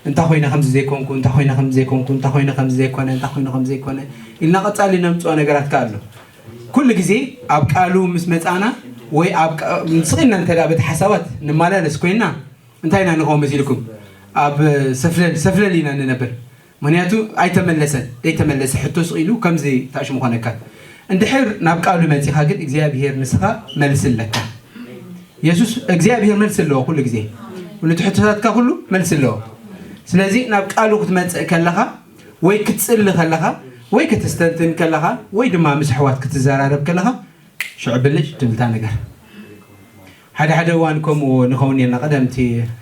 እንታ ኮይነ ከምዚ ዘይኮንኩ፣ እንታ ኮይነ ከምዚ ዘይኮንኩ፣ እንታ ኮይነ ከምዚ ዘይኮነ፣ እንታ ኮይነ ከምዚ ዘይኮነ ኢልና ቀጻሊ ነምፅኦ ነገራት ከዓ ኣሎ። ኩሉ ግዜ ኣብ ቃሉ ምስ መጻና ወይ ኣብ ቃ- ስቕ ኢልና እንተ ደኣ በቲ ሓሳባት ንመላለስ ኮይንና እንታይ ኢና ንኸውን መሲልኩም? ኣብ ሰፍለል ሰፍለል ኢና ንነብር። ምኽንያቱ ኣይተመለሰን። ዘይተመለሰ ሕቶ ስቕ ኢሉ ከምዚ ታሽሙ ኮነካ። እንድሕር ናብ ቃሉ መጺኻ ግን እግዚኣብሄር ንስኻ መልሲ ኣለካ። የሱስ እግዚኣብሄር መልሲ ኣለዎ ኩሉ ግዜ። ነቲ ሕቶታትካ ኩሉ መልሲ ኣለዎ። ስለዚ ናብ ቃሉ ክትመጽእ ከለኻ ወይ ክትጽሊ ከለኻ ወይ ከተስተንትን ከለኻ ወይ ድማ ምስ ኣሕዋት ክትዘራረብ ከለኻ ሽዑ ብልጭ ትብል እታ ነገር። ሓደ ሓደ እዋን ከምኡ ንኸውን ኔርና። ቀደምቲ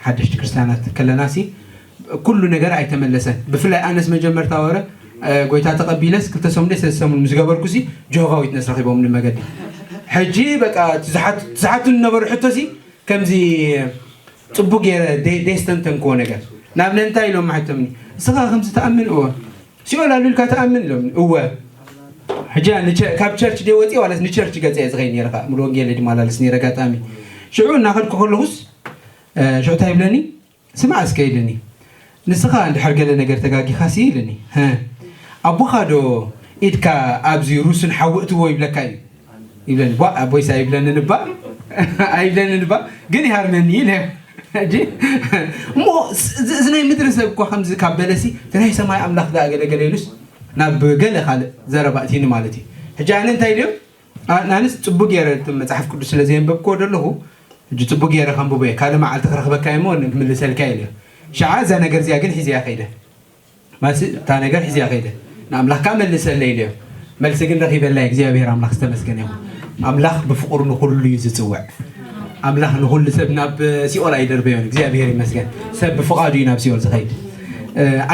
ሓደሽቲ ክርስትያናት ከለናሲ ኩሉ ነገር ኣይተመለሰን። ብፍላይ ኣነስ መጀመርታ ወረ ጎይታ ተቐቢለስ ክልተ ሰሙን ደስ ሰሙን ምስ ገበርኩሲ ጆሆቫ ዊትነስ ረኺቦም ንመገዲ። ሕጂ በቃ ትዝሓት ትዝሓቱ ዝነበሩ ሕቶሲ ከምዚ ጽቡቅ ገይረ ደስተንተንክዎ ነገር ናብ ነንታይ ኢሎም ማሕቶምኒ እስኻ ከምዚ ተኣምን እወ ሲኦል ኣሉ ኢልካ ተኣምን ኢሎም እወ ሕጂ ካብ ቸርች ደ ወፂ ዋላስ ንቸርች ገፀ እየ ዝኸይ ነረ ከዓ ሙሉ ወንጌል ድማላለስ ነረ ኣጋጣሚ ሽዑ እናኸድኩ ከለኹስ ሽዑ እንታይ ይብለኒ ስማዕ እስከ ኢልኒ ንስኻ እንድሕር ገለ ነገር ተጋጊኻሲ ኢልኒ ኣቦኻ ዶ ኢድካ ኣብዚ ሩስን ሓዊ እትዎ ይብለካ እዩ ይብለኒ ቧ ኣቦይስ ኣይብለንን እባ ኣይብለንን እባ ግን ይሃርመኒ ኢለ ሕጂ እሞ እዚ ናይ ምድሪ ሰብ እኳ ከምዚ ካብ በለሲ እቲ ናይ ሰማይ ኣምላኽ ዳ ገለገለ ኢሉስ ናብ ገለ ካልእ ዘረባ እቲኒ ማለት እዩ ሕጂ ኣነ እንታይ ኢልዮ ኣነስ ፅቡቅ ገይረ እቲ መፅሓፍ ቅዱስ ስለ ዘየንበብክዎ ዘለኹ ሕጂ ፅቡቅ ገይረ ከንብቦ እየ ካልእ መዓልቲ ክረኽበካ እየ እሞ ክምልሰልካ ኢልዮ ሸዓ እዛ ነገር እዚኣ ግን ሒዘያ ከይደ ማሲ እታ ነገር ሒዝያ ከይደ ንኣምላኽካ መልሰለይ ኢለዮ። መልሲ ግን ረኺበላ እግዚኣብሔር ኣምላኽ ዝተመስገነ ይኹን። ኣምላኽ ብፍቕሩ ንኹሉ እዩ ዝጽውዕ። ኣምላኽ ንኹሉ ሰብ ናብ ሲኦል ኣይደርበዮን። እግዚኣብሔር ይመስገን። ሰብ ብፍቓዱ እዩ ናብ ሲኦል ዝኸይድ።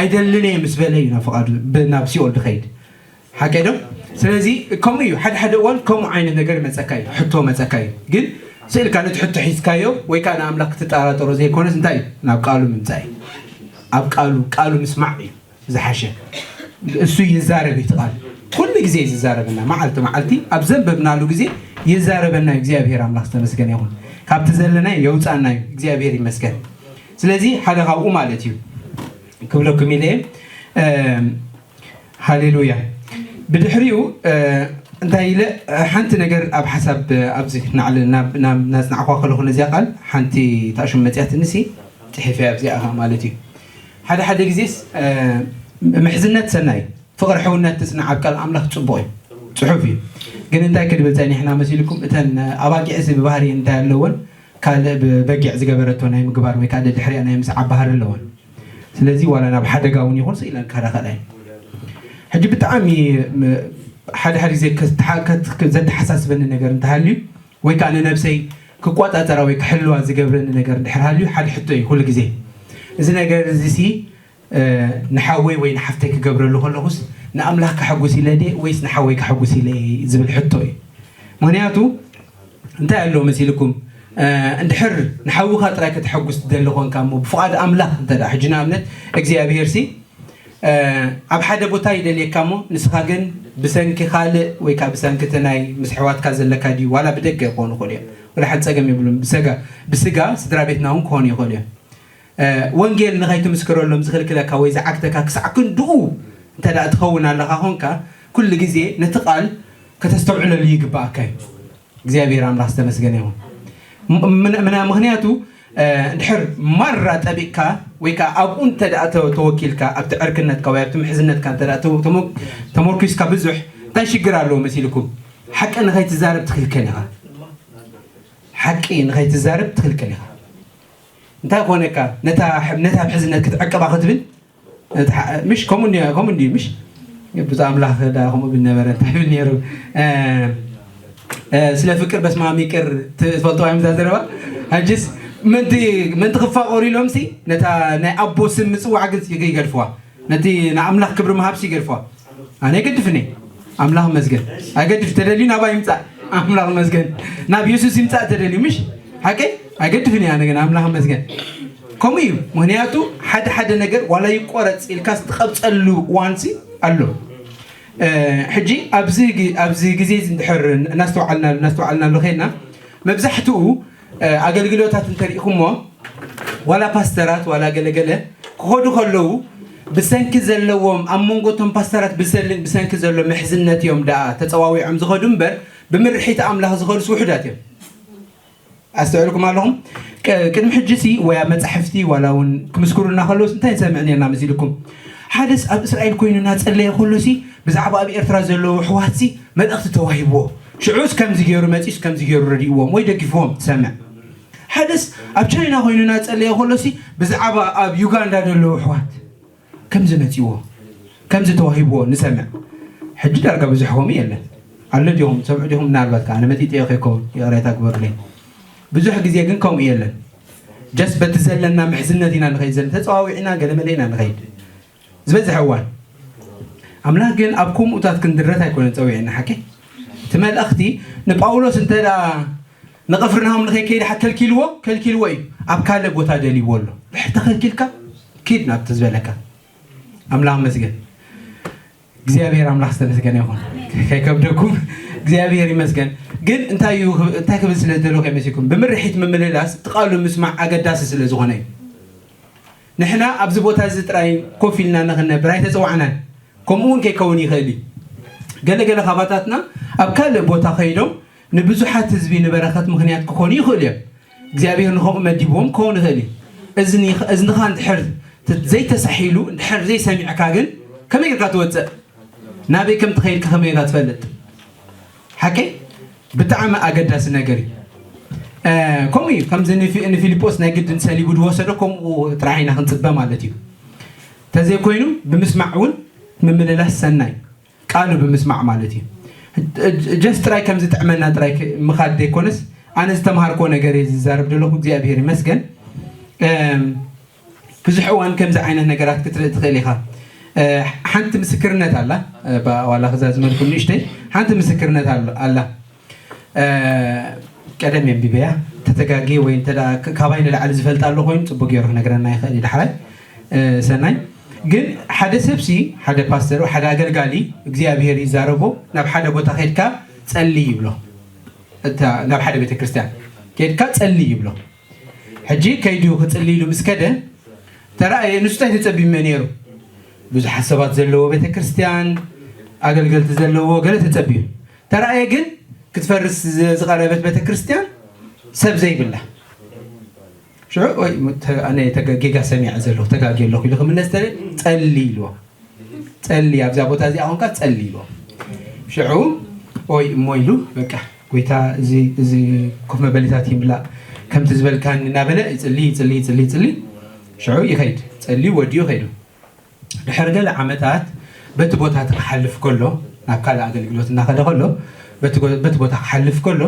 ኣይደልን እየ ምስ በለ እዩ ናብ ፍቓዱ ናብ ሲኦል ዝኸይድ። ሓቀይ ዶ? ስለዚ ከምኡ እዩ። ሓደ ሓደ እዋን ከምኡ ዓይነት ነገር ይመጸካ እዩ። ሕቶ መጸካ እዩ። ግን ስእልካ ነቲ ሕቶ ሒዝካዮ ወይ ከዓ ንኣምላኽ ክትጠራጠሮ ዘይኮነስ እንታይ እዩ? ናብ ቃሉ ምምጻእ እዩ። ኣብ ቃሉ ቃሉ ምስማዕ እዩ ዝሓሸ። እሱ ይዛረብ እዩ እቲ ቃል። ኩሉ ግዜ እዩ ዝዛረበና። መዓልቲ መዓልቲ ኣብ ዘንበብናሉ ግዜ ይዛረበና እዩ። እግዚኣብሔር ኣምላኽ ዝተመስገነ ይኹን። ካብቲ ዘለና የውፃና እዩ። እግዚኣብሔር ይመስገን። ስለዚ ሓደ ካብኡ ማለት እዩ ክብለኩም ኢለ እየ። ሃሌሉያ። ብድሕሪኡ እንታይ ኢለ ሓንቲ ነገር ኣብ ሓሳብ ኣብዚ ናዕሊ ናብ ናብ ናጽናዕኳ ከለኹ ነዚኣ ቃል ሓንቲ ታሽም መጽያትንሲ ጽሒፈያ ኣብዚኣ ኢኻ ማለት እዩ። ሓደ ሓደ ግዜስ ምሕዝነት ሰናይ ፍቕሪ ሕውነት ትጽናዕ ኣብ ቃል ኣምላኽ ጽቡቕ እዩ ጽሑፍ እዩ። ግን እንታይ ክድብል ጸኒሕና መሲልኩም እተን ኣባጊዕሲ ብባህሪ እንታይ ኣለወን ካልእ ብበጊዕ ዝገበረቶ ናይ ምግባር ወይ ካልእ ድሕሪኣ ናይ ምስዓብ ባህሪ ኣለወን። ስለዚ ዋላ ናብ ሓደጋ እውን ይኹን ስኢለን ክኸዳ ከላ ሕጂ ብጣዕሚ ሓደ ሓደ ግዜ ዘተሓሳስበኒ ነገር እንተሃልዩ ወይ ከዓ ንነብሰይ ክቆፃፀራ ወይ ክሕልዋ ዝገብረኒ ነገር እንድሕር ሃልዩ ሓደ ሕቶ እዩ ኩሉ ግዜ እዚ ነገር እዚ ሲ ንሓወይ ወይ ንሓፍተይ ክገብረሉ ከለኹስ ንኣምላኽ ከሐጉስ ኢለ ድየ ወይስ ንሓወይ ከሐጉስ ኢለ ዝብል ሕቶ እዩ ምክንያቱ እንታይ ኣሎ መሲልኩም እንድሕር ንሓውኻ ጥራይ ከተሐጉስ ትደሊ ኮንካ እሞ ብፍቓድ ኣምላኽ እንተ ደኣ ሕጂ ንኣብነት እግዚኣብሄር ሲ ኣብ ሓደ ቦታ ይደልየካ እሞ ንስኻ ግን ብሰንኪ ካልእ ወይ ከዓ ብሰንኪ እቲ ናይ ምስ ኣሕዋትካ ዘለካ ድዩ ዋላ ብደገ ክኾኑ ይኽእሉ እዮም ወላ ሓንቲ ፀገም የብሉን ብሰጋ ብስጋ ስድራ ቤትና እውን ክኾኑ ይኽእሉ እዮም ወንጌል ንኸይትምስክረሎም ዝኽልክለካ ወይ ዝዓግተካ ክሳዕ ክንድኡ እንተ ደኣ ትኸውን ኣለኻ ኾንካ ኩሉ ግዜ ነቲ ቃል ከተስተውዕለሉ ይግባኣካ እዩ እግዚኣብሔር ኣምላኽ ዝተመስገነ ይኹን ምና ምክንያቱ እንድሕር ማራ ጠቢቕካ ወይ ከዓ ኣብኡ እንተ ደኣ ተወኪልካ ኣብቲ ዕርክነትካ ወይ ኣብቲ ምሕዝነትካ እንተ ተመርኪስካ ብዙሕ እንታይ ሽግር ኣለዎ መሲልኩም ሓቂ ንኸይትዛረብ ትክልከል ኢኻ ሓቂ ንኸይትዛረብ ትኽልከል ኢኻ። እንታይ ኮነካ ነታ ነታ ምሕዝነት ክትዕቅባ ክትብል? ነታ ሓ- ምሽ ከምኡ እንዲ- ከምኡ እንዲዩ ምሽ? ብዛ ኣምላኽ ዳ ከምኡ ብል ነበረ እንታይ ብል ነይሩ? እ፣ እ፣ ስለ ፍቅር በስማም ይቅር ትፈልጥዋ እዮም እዛ ዘረባ። ሕጅስ ምንቲ ምንቲ ክፋቀሩ ኢሎም ሲ ነታ ናይ ኣቦ ስም ምጽዋዕ ግን ይገድፍዋ። ነቲ ንኣምላኽ ክብሪ ምሃብሲ ይገድፍዋ። ኣነ ኣይገድፍን እየ። ኣምላኽ መስገን። ኣይገድፍ ተደልዩ ናባ ይምጻእ። ኣምላኽ መስገን። ናብ የሱስ ይምጻእ ተደልዩ ምሽ ሓቀይ ኣይገድፍን እየ። ኣነ ግን ኣምላኽ መስገን። ከምኡ እዩ። ምክንያቱ ሓደ ሓደ ነገር ዋላ ይቆረጽ ኢልካ ዝትቐብጸሉ እዋንሲ ኣሎ። እ፣ ሕጂ ኣብዚ ግ- ኣብዚ ግዜ እዚ እንድሕር እናስተውዓልና እናስተውዓልና ኣሎ ከይና መብዛሕትኡ እ፣ ኣገልግሎታት እንተሪኢኹሞ ዋላ ፓስተራት ዋላ ገለገለ ክኸዱ ከለዉ ብሰንኪ ዘለዎም ኣብ መንጎ እቶም ፓስተራት ብሰል- ብሰንኪ ዘሎ ምሕዝነት እዮም ደኣ ተፀዋዊዖም ዝኸዱ እምበር ብምርሒት ኣምላኽ ዝኸዱስ ውሑዳት እዮም። ኣስተውዕልኩም ኣለኹም? ቅ- ቅድሚ ሕጂ ሲ ወይ ኣብ መፃሕፍቲ ዋላ እውን ክምስክሩና ከለውስ እንታይ ንሰምዕ ነርና መሲልኩም? ሓደስ ኣብ እስራኤል ኮይኑ እናፀለየ ከሎ ሲ ብዛዕባ ኣብ ኤርትራ ዘለዉ ኣሕዋት ሲ መልእኽቲ ተዋሂብዎ ሽዑስ ከምዚ ገይሩ መፂኡስ ከምዚ ገይሩ ረዲእዎም ወይ ደጊፍዎም ትሰምዕ። ሓደስ ኣብ ቻይና ኮይኑ እናፀለየ ከሎ ሲ ብዛዕባ ኣብ ዩጋንዳ ዘለዉ ኣሕዋት ከምዚ መፂዎ ከምዚ ተዋሂብዎ ንሰምዕ። ሕጂ ዳርጋ ብዙሕ ከምኡ የለን። ኣሎ ዲኹም ሰምዑ ዲኹም? ምናልባት ከዓ ነመጢጠዮ ከይከውን ይቕሬታ ግበሩለይ። ብዙሕ ግዜ ግን ከምኡ የለን። ጀስ በቲ ዘለና ምሕዝነት ኢና ንኸይድ ዘለና ተፀዋዊዕና ገለመለ ኢና ንኸይድ ዝበዝሐ እዋን። ኣምላኽ ግን ኣብ ከምኡታት ክንድረት ኣይኮነን ፀዊዕና ሓቂ። እቲ መልእኽቲ ንጳውሎስ እንተ ንቐፍርናሆም ንኸይከይድ ሓ ከልኪልዎ ከልኪልዎ እዩ። ኣብ ካልእ ቦታ ደልይዎ ኣሎ። ድሕር ተኸልኪልካ ኪድ ናብቲ ዝበለካ። ኣምላኽ መስገን። እግዚኣብሔር ኣምላኽ ዝተመስገነ ይኹን። ከይከብደኩም እግዚኣብሔር ይመስገን። ግን እንታይ እዩ እንታይ ክብል ስለ ዝደለኹ ከይመሲኩም ብምርሒት ምምልላስ እቲ ቃሉ ምስማዕ ኣገዳሲ ስለ ዝኾነ እዩ። ንሕና ኣብዚ ቦታ እዚ ጥራይ ኮፍ ኢልና ንኽንነብር ኣይተፀዋዕናን። ከምኡ እውን ከይከውን ይኽእል እዩ። ገለገለ ካባታትና ኣብ ካልእ ቦታ ከይዶም ንብዙሓት ህዝቢ ንበረኸት ምኽንያት ክኾኑ ይኽእሉ እዮም። እግዚኣብሔር ንኸምኡ መዲብዎም ክኸውን ይኽእል እዩ። እዝኒ- እዝንኻ እንድሕር ት- ዘይተሳሒሉ እንድሕር ዘይሰሚዕካ ግን ከመይ ጌርካ ትወፅእ? ናበይ ከም ትኸይድካ ከመይ ጌርካ ትፈልጥ? ሓቂ ብጣዕሚ ኣገዳሲ ነገር እዩ። እ፣ ከምኡ እዩ ከምዚ ንፊ- ንፊልጶስ ናይ ግድን ሰሊቡ ዝወሰዶ ከምኡ ጥራሕ ኢና ክንፅበ ማለት እዩ። ተዘይኮይኑ ብምስማዕ እውን ምምልላስ ሰናይ ቃሉ ብምስማዕ ማለት እዩ። ጀስ ጥራይ ከም ዝጥዕመና ጥራይ ክ- ምኻድ ዘይኮነስ ኣነ ዝተምሃርኮ ነገር እየ ዝዛረብ ዘለኹ እግዚኣብሔር ይመስገን። እም፣ ብዙሕ እዋን ከምዚ ዓይነት ነገራት ክትርኢ ትኽእል ኢኻ። እ፣ ሓንቲ ምስክርነት ኣላ። እ፣ ባ- ዋላ ክዛዝመልኩም ንእሽተይ ሓንቲ ምስክርነት ኣላ ኣላ። እ፣ ቀደም የንቢበያ ተተጋጊ ወይ እንተ ደኣ ክ- ካባይ ንላዕሊ ዝፈልጥ ኣሎ ኮይኑ ጽቡቅ ገይሩ ክነግረና ይኽእል እዩ ዳሕራይ። እ፣ ሰናይ ግን ሓደ ሰብሲ ሓደ ፓስተር ሓደ ኣገልጋሊ እግዚኣብሔር ይዛረቦ ናብ ሓደ ቦታ ከድካ ጸሊ ይብሎ። እታ ናብ ሓደ ቤተክርስትያን ከድካ ጸሊ ይብሎ። ሕጂ ከይዱ ክጽሊ ኢሉ ምስ ከደ ተራእየ። ንሱ እንታይ ተጸቢመ ነይሩ? ብዙሓት ሰባት ዘለዎ ቤተክርስትያን ኣገልገልቲ ዘለዎ ገለ ተጸቢዩ። ተራእየ ግን ክትፈርስ ዝ- ዝቐረበት ቤተክርስትያን ሰብ ዘይብላ። ሽዑ ወይ ተ- ኣነ ተገ- ጌጋ ሰሚዐ ዘለኹ ተጋጊ ኣለኹ ኢሉ ክምለስ ተለ ጸሊ ኢልዎ። ጸሊ ኣብዛ ቦታ እዚኣ ኮንካ ጸሊ ኢልዎ። ሽዑ ኦይ እሞ ኢሉ በቃ ጎይታ እዚ እዚ ኮፍ መበሊታት ይምላእ ከምቲ ዝበልካኒ እናበለ ይጽሊ ይጽሊ ይጽሊ ይጽሊ ሽዑ ይኸይድ ጸሊ ወዲኡ ኸይዱ። ድሕሪ ገለ ዓመታት በቲ ቦታ እቲ ክሓልፍ ከሎ ናብ ካልእ ኣገልግሎት እናኸደ ከሎ በቲ ጎ- በቲ ቦታ ክሓልፍ ከሎ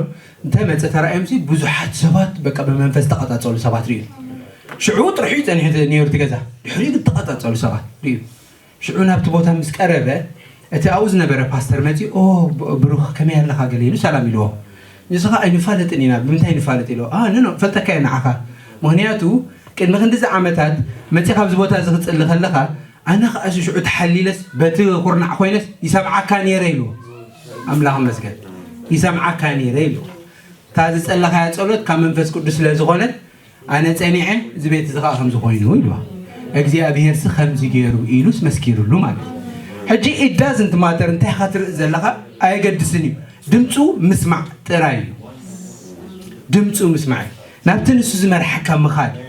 እንተ መፀ ተራእዮምሲ ብዙሓት ሰባት በቃ ብመንፈስ ተቐፃፀሉ ሰባት ርእዩ። ሽዑ ጥርሑ ጸኒሑ ነይሩ እቲ ገዛ ድሕሪኡ ግን ተቐፃፀሉ ሰባት ርእዩ። ሽዑ ናብቲ ቦታ ምስ ቀረበ እቲ ኣብኡ ዝነበረ ፓስተር መፂኡ ኦ ብ- ብሩኽ ከመይ ኣለኻ ገለ ኢሉ ሰላም ኢልዎ። ንስኻ ኣይንፋለጥን ኢና ብምንታይ ንፋለጥ ኢልዎ። ኖ ፈልጠካ እየ ንዓኻ ምክንያቱ ቅድሚ ክንድዚ ዓመታት መፂኻ ኣብዚ ቦታ እዚ ክፅሊ ከለኻ ኣነ ከዓ ሽዑ ተሓሊለስ በቲ ኩርናዕ ኮይነስ ይሰምዓካ ነይረ ኢልዎ። ኣምላኽ መስገን ይሰምዓካ ነይረ ኢልዎ። እታ ዝፀለኻያ ፀሎት ካብ መንፈስ ቅዱስ ስለ ዝኾነት ኣነ ፀኒዐ እዚ ቤት እዚ ከዓ ከምዚ ኮይኑ ኢልዋ። እግዚኣብሄርሲ ከምዚ ገይሩ ኢሉስ መስኪሩሉ ማለት እዩ። ሕጂ ኢዳዝ እንትማተር እንታይ ኢኻ ትርኢ ዘለኻ ኣየገድስን እዩ። ድምፁ ምስማዕ ጥራይ እዩ። ድምፁ ምስማዕ እዩ። ናብቲ ንሱ ዝመርሓካ ምኻድ እዩ።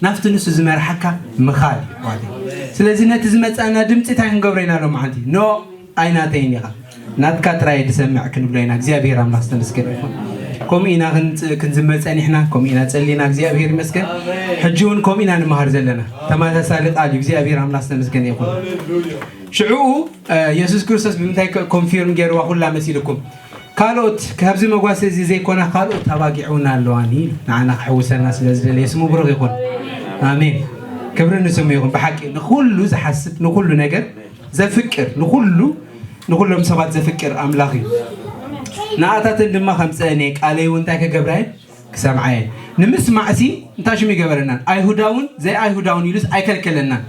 ናብቲ ንሱ ዝመርሓካ ምኻድ እዩ ኣሕዋተይ። ስለዚ ነቲ ዝመፃና ድምፂ እንታይ ክንገብሮ ኢና ሎማዓንቲ? ኖ ኣይናተይን ኢኻ ናትካ ጥራይ ድሰምዕ ክንብሎ ኢና። እግዚኣብሔር ኣምላኽ ዝተመስገነ ይኹን። ከምኡ ኢና ክንጽ-፣ ክንዝመር ጸኒሕና፣ ከምኡ ኢና ጸሊና፣ እግዚኣብሔር ይመስገን። ሕጂ እውን ከምኡ ኢና ንመሃር ዘለና። ተመሳሳሊ ቃል እዩ። እግዚኣብሔር ኣምላኽ ዝተመስገነ ይኹን። ሽዑ፣ እ፣ የሱስ ክርስቶስ ብምንታይ ኮ-፣ ኮንፊርም ገይርዋ ኩላ መሲልኩም? ካልኦት፣ ካብዚ መጓሰ እዚ ዘይኮና ካልኦት ኣባጊዕ እውን ኣለዋኒ፣ ንዓና ክሕውሰና ስለ ዝደለየ ስሙ ብሩኽ ይኹን። ኣሜን። ክብሪ ንስሙ ይኹን። ብሓቂ ንኹሉ ዝሓስብ፣ ንኹሉ ነገር ዘፍቅር፣ ንኹሉ፣ ንኹሎም ሰባት ዘፍቅር ኣምላኽ እዩ። ንኣታተን ድማ ከምጸአን እየ፣ ቃለይ እውን እንታይ ከገብራ እየ? ክሰምዓ እየ። ንምስማዕሲ እንታይ ሽም ይገበረናን? ኣይሁዳውን ዘይኣይሁዳውን ኢሉስ ኣይከልከለናን።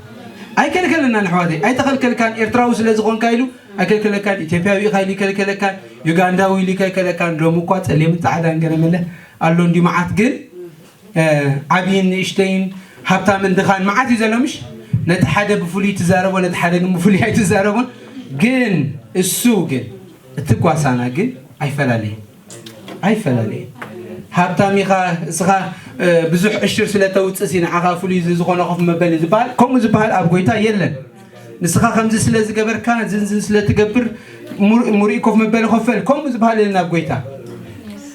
ኣይከልከለናን ኣሕዋተይ፣ ኣይተኸልከልካን ኤርትራዊ ስለ ዝኾንካ ኢሉ ኣይከልከለካን፣ ኢትዮጵያዊ ኢኻ ኢሉ ይከልከለካን፣ ዩጋንዳዊ ኢሉ ይከልከለካን። ሎም እኳ ጸሊምን ጻዕዳን ገለ መለ ኣሎ እንዲ መዓት፣ ግን፣ እ፣ ዓብይን ንእሽተይን ሃብታምን ድኻን መዓት እዩ ዘሎ ምሽ? ነቲ ሓደ ብፍሉይ ትዛረቦ፣ ነቲ ሓደ ግን ብፍሉይ ኣይትዛረቦን። ግን እሱ ግን እቲ ጓሳና ግን ኣይፈላለይን፣ ኣይፈላለይን። ሃብታም ኢኻ እስኻ፣ እ፣ ብዙሕ ዕሽር ስለ ተውፅእ ሲ ንዓኻ ፍሉይ ዝ-፣ ዝኾነ ኮፍ መበሊ ዝበሃል፣ ከምኡ ዝበሃል ኣብ ጎይታ የለን። ንስኻ ከምዚ ስለ ዝገበርካ፣ ዝንዝን ስለ ትገብር፣ ሙር-፣ ሙሪእ ኮፍ መበሊ ኮፈል፣ ከምኡ ዝበሃል የለን ኣብ ጎይታ።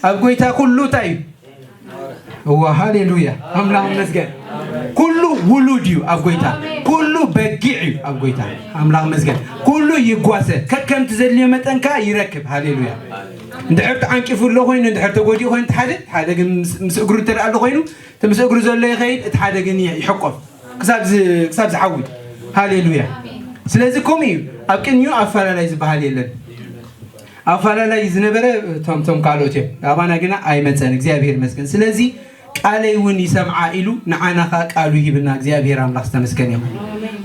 ኣብ ጎይታ ኩሉ እንታይ እዩ? እዋ፣ ሃሌሉያ፣ ኣምላኽ ይመስገን። ኩሉ ውሉድ እዩ ኣብ ጎይታ፣ ኩሉ በጊዕ እዩ ኣብ ጎይታ። ኣምላኽ ይመስገን። ኩሉ ይጓሰ፣ ከከምቲ ዘድልዮ መጠን ከኣ ይረክብ። ሃሌሉያ። እንድሕር ተዓንቂፉ ኣሎ ኮይኑ፣ እንድሕር ተጎዲኡ ኮይኑ፣ እቲ ሓደ፣ እቲ ሓደ ግን ምስ፣ ምስ እግሩ እንተ ደኣ ኣሎ ኮይኑ፣ እቲ ምስ እግሩ ዘሎ ይኸይድ፣ እቲ ሓደ ግን ይ-፣ ይሕቆፍ ክሳብ ዝ-፣ ክሳብ ዝሓዊ። ሃሌሉያ። ስለዚ ከምኡ እዩ። ኣብ ቅድሚኡ ኣፈላላይ ዝበሃል የለን። ኣፈላላይ ዝነበረ እቶም፣ እቶም ካልኦት እዮም። ኣባና ግና ኣይመጸን። እግዚኣብሔር ይመስገን። ስለዚ ቃለይ እውን ይሰምዓ ኢሉ ንዓና ኸኣ ቃሉ ሂብና። እግዚኣብሔር ኣምላኽ ዝተመስገነ ይኹን።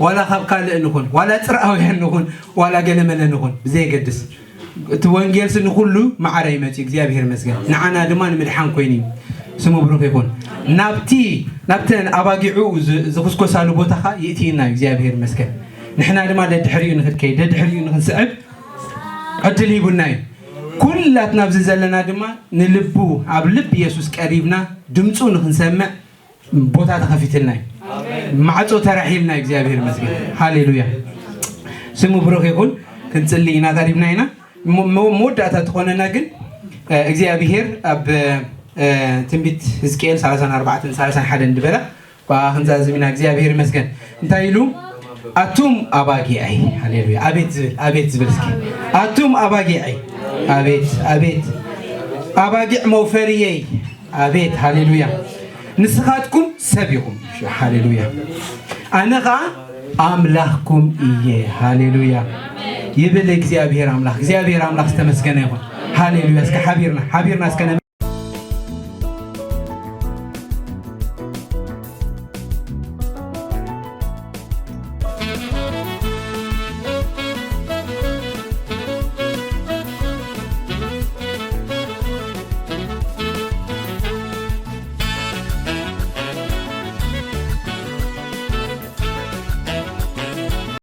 ዋላ ካብ ካልእ ንኹን፣ ዋላ ጽርኣውያን ንኹን፣ ዋላ ገለመለ ንኹን፣ ብዘየገድስ እቲ ወንጌልሲ ንኹሉ ማዕረ ይመጽእ። እግዚኣብሔር ይመስገን። ንዓና ድማ ንምድሓን ኮይኑ እዩ። ስሙ ብሩኽ ይኹን። ናብቲ፣ ናብተን ኣባጊዑ ዝ-፣ ዝኽስኮሳሉ ቦታ ኸኣ ይእትየና እዩ። እግዚኣብሔር ይመስገን። ንሕና ድማ ደድሕሪኡ ንኽንከይድ፣ ደድሕሪኡ ንኽንስዕብ ዕድል ሂቡና እዩ። ኩላትና ኣብዚ ዘለና ድማ ንልቡ፣ ኣብ ልቢ የሱስ ቀሪብና ድምፁ ንኽንሰምዕ ቦታ ተኸፊትልና እዩ። ማዕጾ ተራሒልና እዩ። እግዚኣብሔር ይመስገን። ሃሌሉያ። ስሙ ብሩኽ ይኹን። ክንጽሊ ኢና ቀሪብና ኢና። ሞ-፣ ሞ-፣ መወዳእታ ትኾነና ግን፣ እ፣ እግዚኣብሔር ኣብ፣ እ፣ ትንቢት ሕዝቅኤል ሰላሳን ኣርባዕተን ሰላሳን ሓደን ዝበላ ብኣ ክንዛዝም ኢና። እግዚኣብሔር ይመስገን። እንታይ ኢሉ? "ኣቱም ኣባጊዐይ"፣ ሃሌሉያ፣ ኣቤት ዝብል፣ ኣቤት ዝብል እስኪ። "ኣቱም ኣባጊዐይ"፣ ኣቤት፣ ኣቤት። "ኣባጊዕ መውፈርየይ"፣ ኣቤት፣ ሃሌሉያ። "ንስኻትኩም ሰብ ኢኹም"፣ ሃሌሉያ። "ኣነ ኸዓ ኣምላኽኩም እየ"፣ ሃሌሉያ፣ ይብል እግዚኣብሔር ኣምላኽ። እግዚኣብሔር ኣምላኽ ዝተመስገነ ይኹን። ሃሌሉያ። እስከ ሓቢርና፣ ሓቢርና እስከ